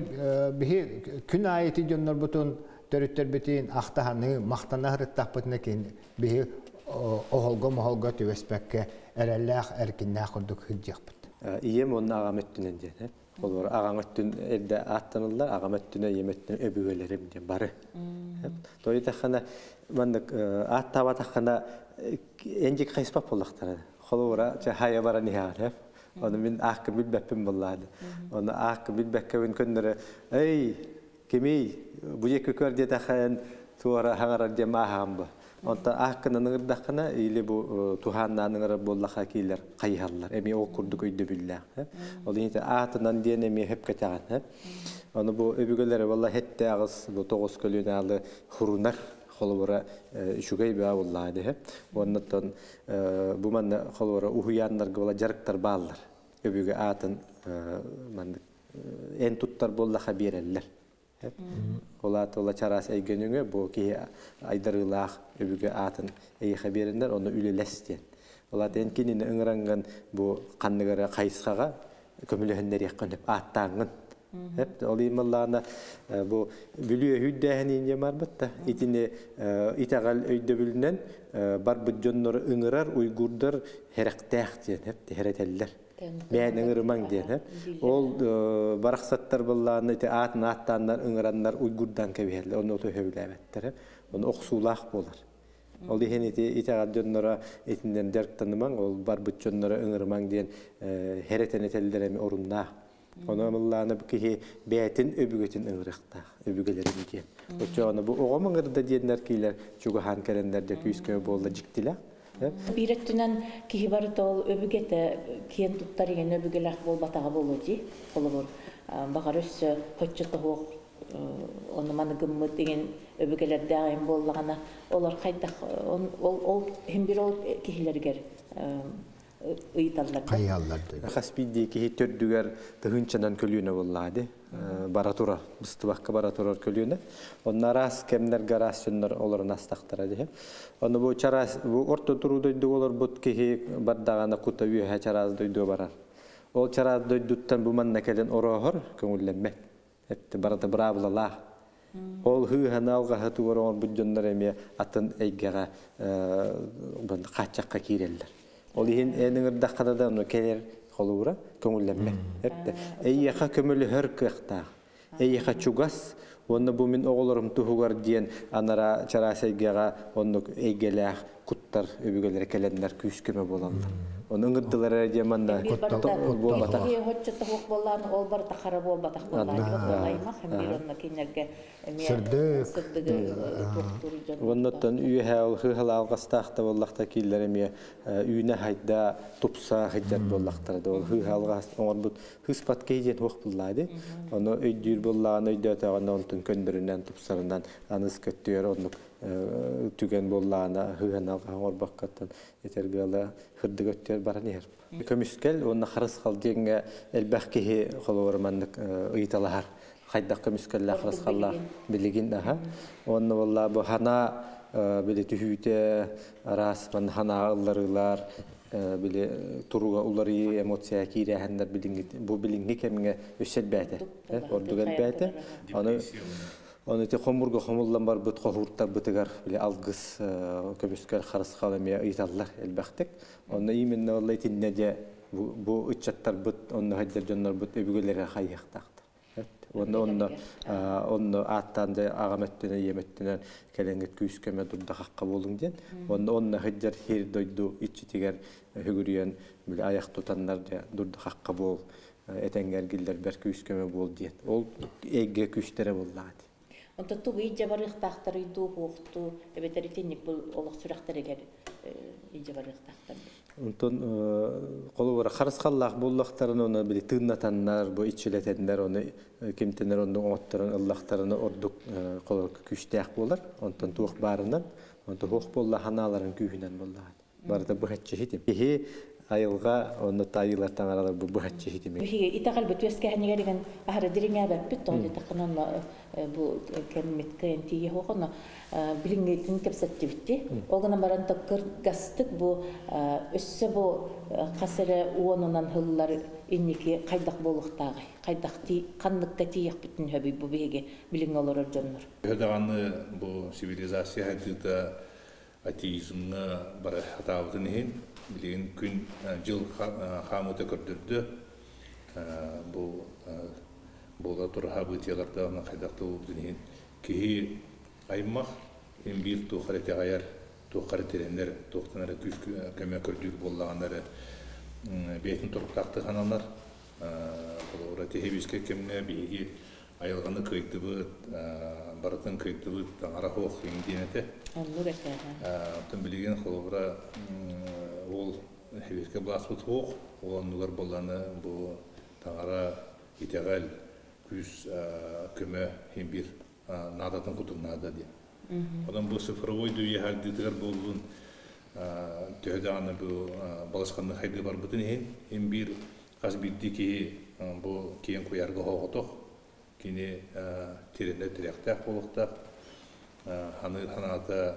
биһи күн аайы ити дьоннорбутун төрүттэрбитин ахтаһаны, махтана сырыттахпытына кин биһи оһолго моһолго түбэспэккэ эрэллээх эркиннээх курдук сылдьыахпыт. Ийэм онно аҕам өттүнэн диэн. Олор аҕам өттүн эрдэ аттаныллар, аҕам өттүнэ, ийэм өттүнэ өбүгэлэрим диэн бары. Тойутаххана маннык аттаабатаххана энжик хайыспап боллахтара. Холобура хая баран иһэҕин. Оны мин ааккын билбэппин буллаады. Оны ааккын билбэккэбин көннөрө эй кимий бу жеки көр диэтэхэн туора хаҥарар диэн мааһаам бу. Онтон ааккынан ыңырдаххына или бу тухааннаан ыңырар буоллаха киилэр хайыһаллар. Эми ол курдук өйдөбүллээх. Ол иһин аатынан диэн эми хөпкөтәҕин. Оны бу өбүгэлэри валла хетте аҕыс бу тоҕус көлүнэ алы хурунар холобура үчүгэй баа буллаа диһэ. Оннуттан бу манна холобура уһуяаннарга була жарыктар бааллар. Өбүгэ аатын маннык эн туттар буоллаха биэрэллэр. Ола тола чарас эйгөнүңө бу киһи айдарыылаах өбүгэ аатын эйиэхэ биэрэннэр онно үлэлэс диэн. Ола тен кинини ыҥыранган бу ханныгара хайысхаҕа көмөлөһөннөриэххин ааттааҥҥын. Ол ималлаана бу бүлүү өһүйдээһин инье барбыт итини итэҕэл өйдөбүлүнэн барбыт дьоннору ыҥырар уйгурдар херектээх диэн херетеллер. Бээн ыҥырымаҥ диэн. Ол барахсаттар буллааны ити аатын аттааннар ыҥыраннар уйгурдан кэбиһэллэр, онно төһөбүлээбэттэр. Оны охсуулаах буолар. Ол иһин ити итэҕэл дьонноро итиннэн дьарыктанымаҥ, ол барбыт дьонноро ыҥырымаҥ диэн херетен этэллэр эми оруннаах. Оны амыллааны бу киһи бээтин өбүгэтин ыҥырыахтаах, өбүгэлэрин диэн. Оччоҕуна бу оҕом ыҥырда диэннэр киилэр чугаһаан кэлэннэр дьэ күүскэ буолла дьиктилээх. Биир өттүнэн киһи барыта ол өбүгэтэ киэн туттар иҥэн өбүгэлээх буолбатаҕа буолуо дии. Холобур, баҕар өссө хоччо тоһуох ону маны гыммыт иҥин өбүгэлэрдээх иһин буоллаҕына, олор хайдах ол иһин бир ол киһилэригэр ыйыталлар. Хайаллар. Хас биирдии киһи төрдүгэр тыһыынчанан көлүөнэ буоллаҕа дии. Бара турар, быстыбакка бара турар көлүөнэ. Онно араас кэмнэргэ араас дьоннор олорон астахтара дии. Ону бу чараас, бу орто туруу дойдуга олорбут киһи бардаҕына кута үөһэ чараас дойдуга барар. Ол чараас дойдуттан бу манна кэлэн орооһор көҥүллэммэт. Эпти барыта быраабылалаах. Ол хыыһаны алҕаһы тугар оҥорбут дьоннор эмиэ атын эйгэҕэ хааччахха киирэллэр. Ол иһин эн ыҥырдаххына да ону кэлэр холуура көҥүллэммэт. Эпте эйиэхэ көмөлөһөр кыахтаах. Эйиэхэ чугас уонна бу мин оҕолорум туһугар диэн анара чараас эйгэҕэ оннук эйгэлээх куттар өбүгэлэрэ кэлэннэр күүс көмө буолаллар. Ону ыҥырдылар эрэ диэн манна буолбатах. Хоччо тоһуох буоллаан ол барыта хара буолбатах буоллаан аймах бир онно кинилэргэ эмиэ сырдыгы туохтуур дьон. Оннуттан үөһэ ол хыыһалаалгастаах да буоллахта кииллэр эмиэ үүнэ хайда тупса хыдьар буоллахтара да ол хыыһалгас оҥорбут хыспат киһи диэн туох буллаа ди. Ону өйдүүр буоллаҕына өйдөөтөҕүнэ онтун көндөрүнэн тупсарынан аныс көттүөр оннук түгэн буоллаҕына хыыһаналга оҥорбоккоттон этэргыала хырдык өттүөр баран иһэр. Көмүскэл уонна харысхал диэҥҥэ элбэх киһи холобур маннык ыйыталаһар. Хайдах көмүскэллээх харысхаллаах билигин аха. Онно буолла бу хана били түһүүтэ араас ман ханаа ылларыылар били туруга уларыы эмоция киирээһэннэр билиҥҥи бу билиҥҥи кэмҥэ өссө элбээтэ. Ордук элбээтэ. Аны Оны те хомурга хомуллан барбыт хохуртарбытыгар били алгыс көмүскэл харысхал эмиэ ыйыталлар элбэхтик. Онно именно ол итиннэ дьэ бу ыччаттарбыт, онно хайдар дьоннорбут өбүгэлэрэ хайыахтаахтар. Онно онно онно ааттаан дьэ аҕам өттүнэн, ийэм өттүнэн кэлэҥҥит күүс көмө дурдахахха буолуҥ диэн. Онно онно хыдьар хир дойду иччитигэр хүгүрүйэн били аяқ тутаннар дьэ дурдахахха буол этэҥҥэ эргиллэрбэр күүс көмө буол диэн. Ол эйгэ күүстэрэ буоллаҕа дии. Онто тугу илдьэ барыахтаахтарый дуу, хуохтуу, эбэтэр итинник бу олох сүрэхтэригэр илдьэ барыахтаахтар. Онтон холобура харысхаллаах буоллахтарына оны били тыыннатаннар, бу иччилэтэннэр, оны кимтэнэр оннук оҥотторон ыллахтарына ордук холобура күүстээх буолар. Онтон туох баарынан, онтон хуох буолла ханааларын күүһүнэн буоллаҕа. Барыта быһаччы хитим. Киһи айылҕа, онно таайыылар таҥаралар бу быһаччы хитими. Биһиги итэҕэлбит үөскэһинигэр игэн аһары дириҥээбэппит, тоҕо диэтэххинэ онно бу кэммит кыайан тиийэ суох, онно билиҥҥитин кэпсэттибитти. Ол гынан баран кыргастык бу өссө бу хас эрэ уонунан сыллар инники хайдах буолуохтааҕый? Хайдах ханныкка тиийэхпитин сөбүй бу биһиги билиҥҥи олорор дьоннор? Төһө даҕаны бу цивилизация хайдыыта атеизмҥа бара сатаабытын иһин, билигин күн дьыл хаамыыта көрдөрдө. Бу буола турар событиеларда онно хайдах да буолбутун иһин киһи аймах иһин биир туох эрэ итэҕэйэр, туох эрэ тирэнэр, туохтан эрэ күүс көмө көрдүүр буоллаҕына эрэ бэйэтин туруктаахтык сананар. Холобура, тиһибискэй кэмҥэ биһиги айылҕаны кыайдыбыт, барытын кыайдыбыт, таҥара суох иҥ диэн этэ. Оннук этэ. Оттон билигин холобура ол хибискэ былааспыт суох, ол оннугар буолланы бу таҥара итэҕэл күүс көмө иһин биир наадатын курдук наада диэн. Онон бу цифровой дүүйэ хайдыытыгар буоллун төһө даҕаны бу балысханнык хайдыы барбытын иһин иһин биир хас биирдии киһи бу киэҥ куйаарга оһоҕотох кини тирэнэр тирэхтээх буолуохтаах, ханыыр ханаата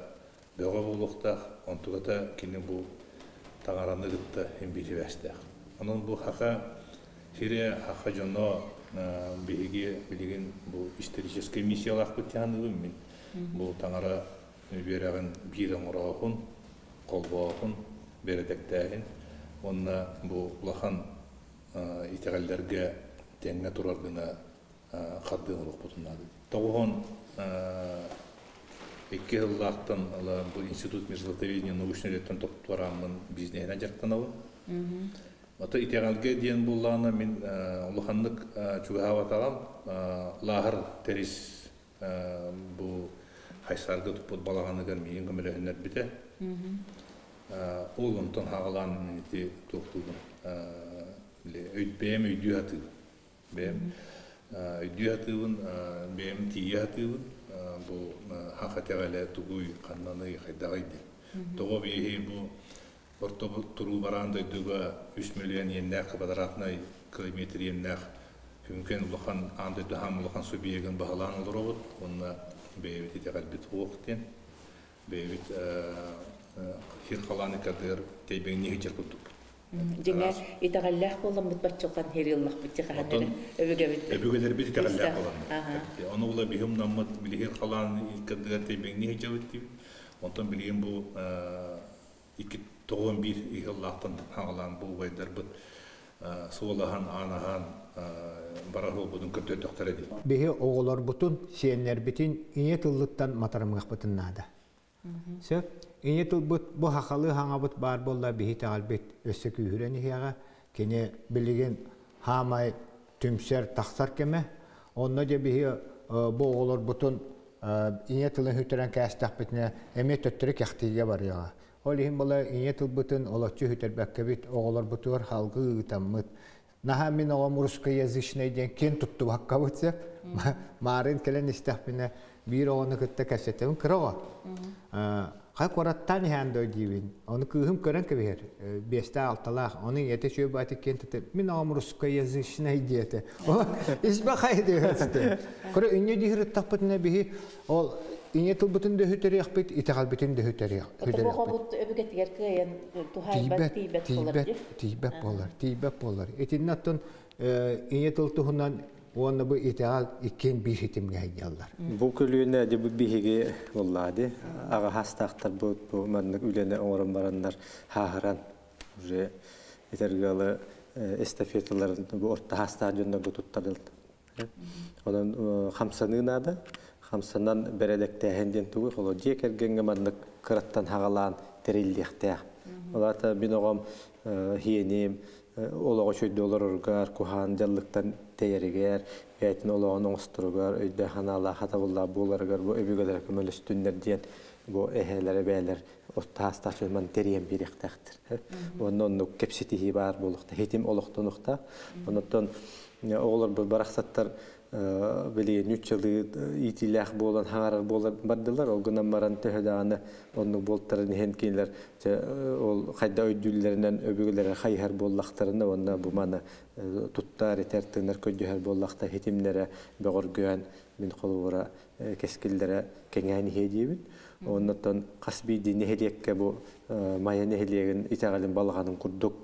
бөҕө буолуохтаах, онтуката кини бу таҥараны кытта имбиитибээстээх. Онон бу хаха сирэ, хаха дьоно биһиги билигин бу историческай миссиялаахпыт диһаныыбын мин. Бу таҥара үөрэҕин биир оҥороохун, холбоохун, бэрэдэктээһин уонна бу улахан итэҕэллэргэ тэҥҥэ турар гына хардыы оҥоруохпутун наада. Тоҕуһун икки сыллаахтан ыла бу институт мерзлотоведения научный үлэттэн топтуорааммын бизнеһинэн дьарыктанабын. Ото итэҕэлгэ диэн буоллаҕына мин улаханнык чугаһаабатаҕым лааһар тэрис бу Хайсаарга туппут балаҕаныгар миигин көмөлөһүннэрбитэ. Ол онтон хагалаан ити туохтуубун бэйэм өйдүү сатыыбын. Бэйэм өйдүү сатыыбын, бэйэм тиийэ сатыыбын. Бу саха итэҕэлэ тугуй, ханнаный, хайдаҕый диэн. Тоҕо биһи бу орто туруу бараан дойдуга 3 миллион иэннээх квадратнай километр иэннээх хүҥкэн улахан аан дойду хаам улахан субъегын баһылаан олоробут уонна бэйэбит итэҕэлбит суох диэн бэйэбит хир халаан ыккардыгар тэйбэҥнии сылдьар курдукпут. Дьиҥэ итэҕэллээх буоламмыт баччалхан хириыллахпыт хаһан эрэ өбүгэбит өбүгэлэрбит итэҕэллээх буоламмыт. Ону була биһи умнаммыт билигин халаан ыккардыгар тэйбэҥнии сылдьабыт диибит. Онтон билигин бу 291 ыһыллаахтан хаҥалаан бу убайдарбыт суолаһан, аанаһан барар буолбутун көрдөрдөхтөрө дии. Биһи оҕолорбутун, сиэннэрбитин ийэ тыллыттан матарымыахпытын наада. Сөп. Ийэ тылбыт бу хахалы хаҥабыт баар буолла биһи итэҕэлбит өссө күүһүрэн иһиэҕэ. Кини билигин хаамай түмсэр тахсар кэмэ. Онно дьэ биһи бу оҕолорбутун ийэ тылын сүтэрэн кээстэхпитинэ эмиэ төттөрү кэхтиигэ барыаҕа. Ол иһин була ийэ тылбытын олоччу сүтэрбэккэбит оҕолорбутугар халгы ыытаммыт. Наһаа мин оҕом русскоязычный диэн киэн туттубаккабыт сөп. Маарын кэлэн истэхпинэ биир оҕону кытта кэпсэтэбин кыра оҕо. Хай куораттаан иһээн дой диибин. Ону кыыһым көрөн кэбиһэр. Биэстээх алталаах. Ону ийэтэ үчүгэй баайдык киэн тута мин оҕом русскоязычный диэтэ. Испэ хай диэхсите. Көрө инньэ диһирыттахпытына биһи ол ийэ тылбытын дөһүтөрүөхпүт, итэҕэлбитин дөһүтөрүөхпүт. Оҕобут өбүгэтигэр кыайан туһайбат, тиийбэт буолар. Тиийбэт буолар, тиийбэт буолар. Итиннэ оттон ийэ тыл туһунан уонна бу итэҕэл иккиэн биир хитимҥэ сылдьаллар. Бу көлүөнэ дьэ бу биһиги буоллаа аҕа хастаахтар бу маннык үлэни оҥорон бараннар хааһыран уже этэргалы эстафеталарын бу орто хастаах дьоннорго туттарыл. Онон хамсаныы наада. Хамсанан бэрэдэктээһин диэн тугу холо дьиэ кэргэҥҥэ маннык кыраттан хагалаан тэриллиэхтээх. Олата мин оҕом хиэним олоҕо чөйдө олороргар, куһаан дьаллыктан тэйэригэр, бэйэтин олоҕун оҥосторугар, өйдө ханаалаах хатабыллаах буоларыгар бу өбүгэлэрэ көмөлөстүннэр диэн бу эһээлэрэ бээлэр оттаастаах дьон тэрийэн биэриэхтээхтэр. Онно оннук кэпсэтиһии баар буолуохта, хитим олохтонуохта. Оннуттан оҕолорбут барахсаттар били ньуччалыы иитиилээх буолан хаҥарар буолар бардылар, ол гынан баран төһө даҕаны оннук буолтарын иһин кинилэр ол хайда өйдүүллэринэн өбүгэлэрэ хайыһар буоллахтарына уонна бу маны туттар, этэр, тыынар, көрдөһөр буоллахта хитимнэрэ бөҕөргөөн мин холобура кэскиллэрэ кэҥээн иһиэ диэбин. Оннуттан хас биирдии нэһилиэккэ бу Майа нэһилиэгин итэҕэлин балаҕанын курдук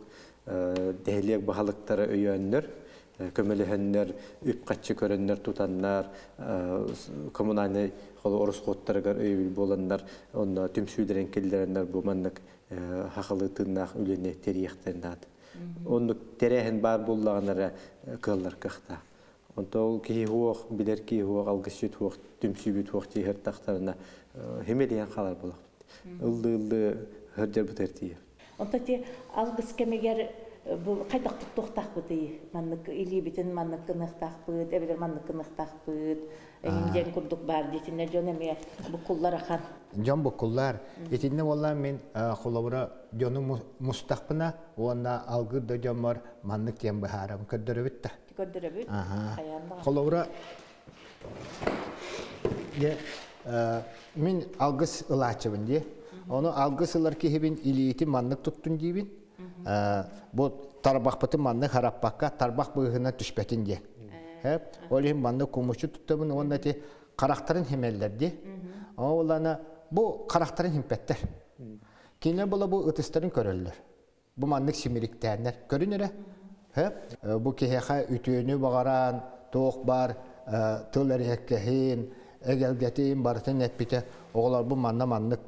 нэһилиэк баһылыктара өйөөннөр, көмөлөһөннөр, үп-хаччы көрөннөр, тутаннар, коммунальный орусхуоттарыгар өйөбүл буоланнар, онно түмсүүлэрин киллэрэннэр бу маннык хахалы тыыннаах үлэни тэрийиэхтэрин наада. Оннук тэрээһин баар буоллаҕына эрэ кыаллар кыахтаах. Онто ол киһи хуох, билэр киһи хуох, алгысчыт хуох, түмсүүбүт хуох тииһэр тахтарына химэлиэн хаалар буолахпыт. Ыллы-ыллы хырдьарбыт эртийэр. Онто ти алгыс кэмигэр бу хайдах туттуохтаахпытый? Маннык илиибитин маннык гыныахтаахпыт, эбэтэр маннык гыныахтаахпыт, эҥин диэн курдук баар диэтиннэр дьон эмиэ буккуллар ахан. Дьон буккуллар. Итиннэ буолла мин холобура дьону мустахпына уонна алгыр да дьоммор маннык диэн быһаарам көрдөрөбүт да. Көрдөрөбүт. Хайаан даҕаны. Холобура мин алгыс ылааччыбын дии. Ону алгыс ылар киһибин илиитин маннык туттун диибин. Бу тарбахпытын маннык хараппакка тарбах быыһынан түспэтин диэн. Ол иһин маннык кумучу туттабын уонна ити харахтарын химэллэр дии. Ол бу харахтарын химпэттэр. Кинилэр була бу ытыстарын көрөллөр. Бу маннык симириктээннэр. Көрүн эрэ. Бу киһиэхэ үтүөнү баҕаран, туох баар тыл эриэккэһин, эгэлгэтин барытын эппитэ. Оҕолор бу манна маннык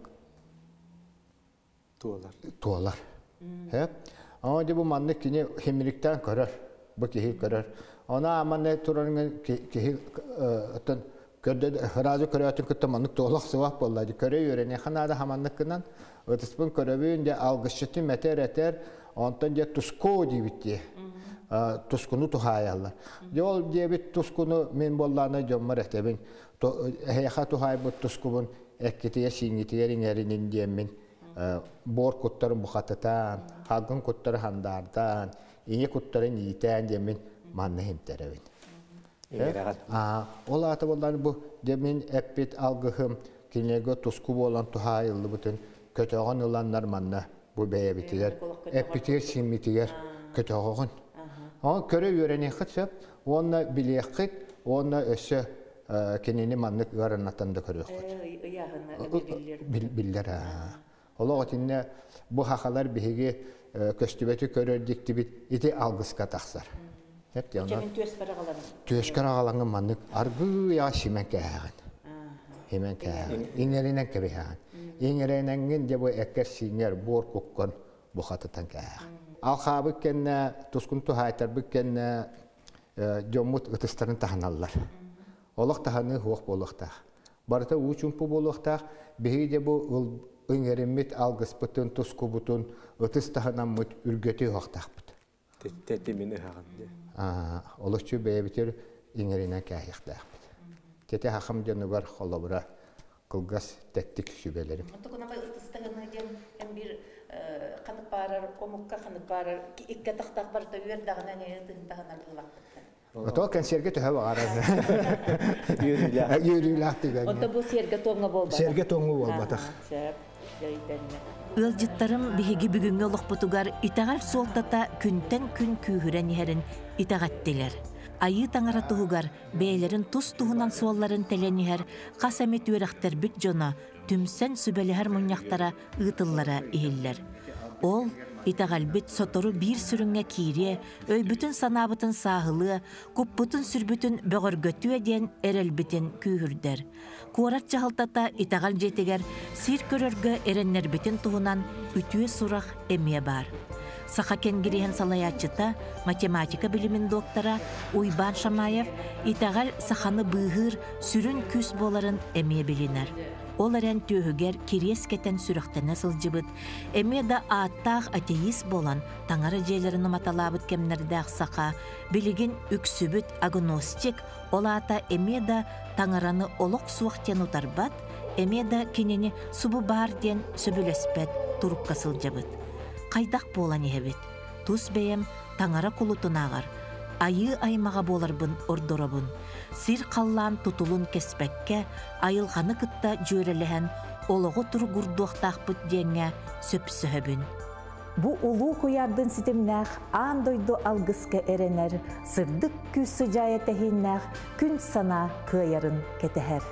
туолар. Туолар. Ама бу маннык кини химириктээн көрөр. Бу киһи көрөр. Она аманны турарыңын киһи оттон көрдө ыраазы көрөөтүн кытта маннык туолах сыбах буолла. Көрө үөрэнэ ханаада хаманнык кынан ытыспын көрөбүн де алгысчытын метер этер онтон де туско диибит дии. Тускуну тухаайаллар. Де ол диэбит тускуну мен боллаана дьоммор этебин. Эһэха тухаайбыт тускубун эккитиге сиңитигер иңеринин диэммин. Бор куттарын бухатытаан, халгын куттары хандаардаан, ийэ куттарын иитээн диэммин манна химтеребин. Ол аата боллан бу демин эппит алгыһым кинилерге туску буолан туһаайыллыбытын көтөҕөн ыланнар манна бу бэйэбитигэр эппитигэр симмитигэр көтөҕөҕүн. Ону көрө үөрэниэххит сөп, уонна билиэххит, уонна өссө кинини маннык ыараннатан да көрүөххүт. Биллэр. Олох итиннэ бу хахалар биһиги көстүбэти көрөр диктибит ити алгыска тахсар. Түөскэр аҕалаҥын маннык аргыйа симэн кээһэҕин. Химэн кээһэҕин. Иҥэринэн кэбиһэҕин. Иҥэринэҥҥин дьэ бу эккэр сииҥэр буор куккун бухатытан кээһэҕин. Алхаабыт кэннэ, тускун туһаайтарбыт кэннэ дьоммут ытыстарын таһыналлар. Олох таһыныы хуох буолуохтаах. Барыта уу чумпу буолуохтаах. Биһиги де бу ыҥэриммит алгыспытын, тускубутун ытыс таһынаммыт үргөтүү уохтаахпыт. Тэтимин ыһаҕын. Олоччу бэйэбитир иҥэринэн кээһиэхтээхпит. Тете хахам дьонугар холобура кылгас тэттик сүбэлэрим. Онтукунама ытыстаһыны диэн эн бир ханык баарар, омукка ханык баарар, икки тахтах барыта үөр даҕына не ытыһын таһынар буллахпыттан. Ото консерге төһө баҕарар. Үөрүүлээх түгэҥҥэ. Онто бу сиэргэ туоҥҥа буолбатах. Сиэргэ туоҥҥа буолбатах. Сөп. Дьөйдөннө. Ыалдьыттарым биһиги бүгүҥҥү олохпутугар итэҕэл суолтата күнтэн күн күүһүрэн иһэрин итэҕэттилэр. Айыы таҥара туһугар бэйэлэрин тус-туһунан суолларын тэлэн иһэр хас эмит үөрэхтэрбит дьоно түмсэн сүбэлэһэр мунньахтара ыытыллара иһиллэр. Ол итэҕэлбит сотору биир сүрүҥҥэ киириэ, өйбүтүн-санаабытын сааһылыа, куппутун-сүрбүтүн бөҕөргөтүө диэн эрэлбитин күүһүрдэр. Куорат дьаһалтата итэҕэл дьиэтигэр сир көрөргө эрэннэрбитин туһунан үтүө сурах эмиэ баар. Саха кэнгириэһин салайааччыта, математика билимин доктора Уйбаан Шамаев итэҕэл саханы быыһыыр сүрүн күүс буоларын эмиэ билинэр. Ол эрэн түөһүгэр кириэс кэтэн сүрэхтэнэ сылдьыбыт, эмиэ да ааттаах атеист буолан таҥара дьиэлэрин уматалаабыт кэмнэрдээх саха билигин үксүбүт агностик, ол аата эмиэ да таҥараны олох суох диэн утарбат, эмиэ да кинини субу баар диэн сөбүлэспэт турукка сылдьабыт. Хайдах буолан иһэбит? Тус бэйэм таҥара кулутунааҕар айыы аймаҕа буоларбын ордоробун. Сир халлаан тутулун кэспэккэ, айылҕаны кытта дьүөрэлэһэн олоҕу туругурдуохтаахпыт диэҥҥэ сөпсөһөбүн. Бу улуу куйаардын ситимнээх аан дойду алгыска эрэнэр, сырдык күүс сыдьаайа тэһииннээх күн санаа кыайарын кэтэһэр.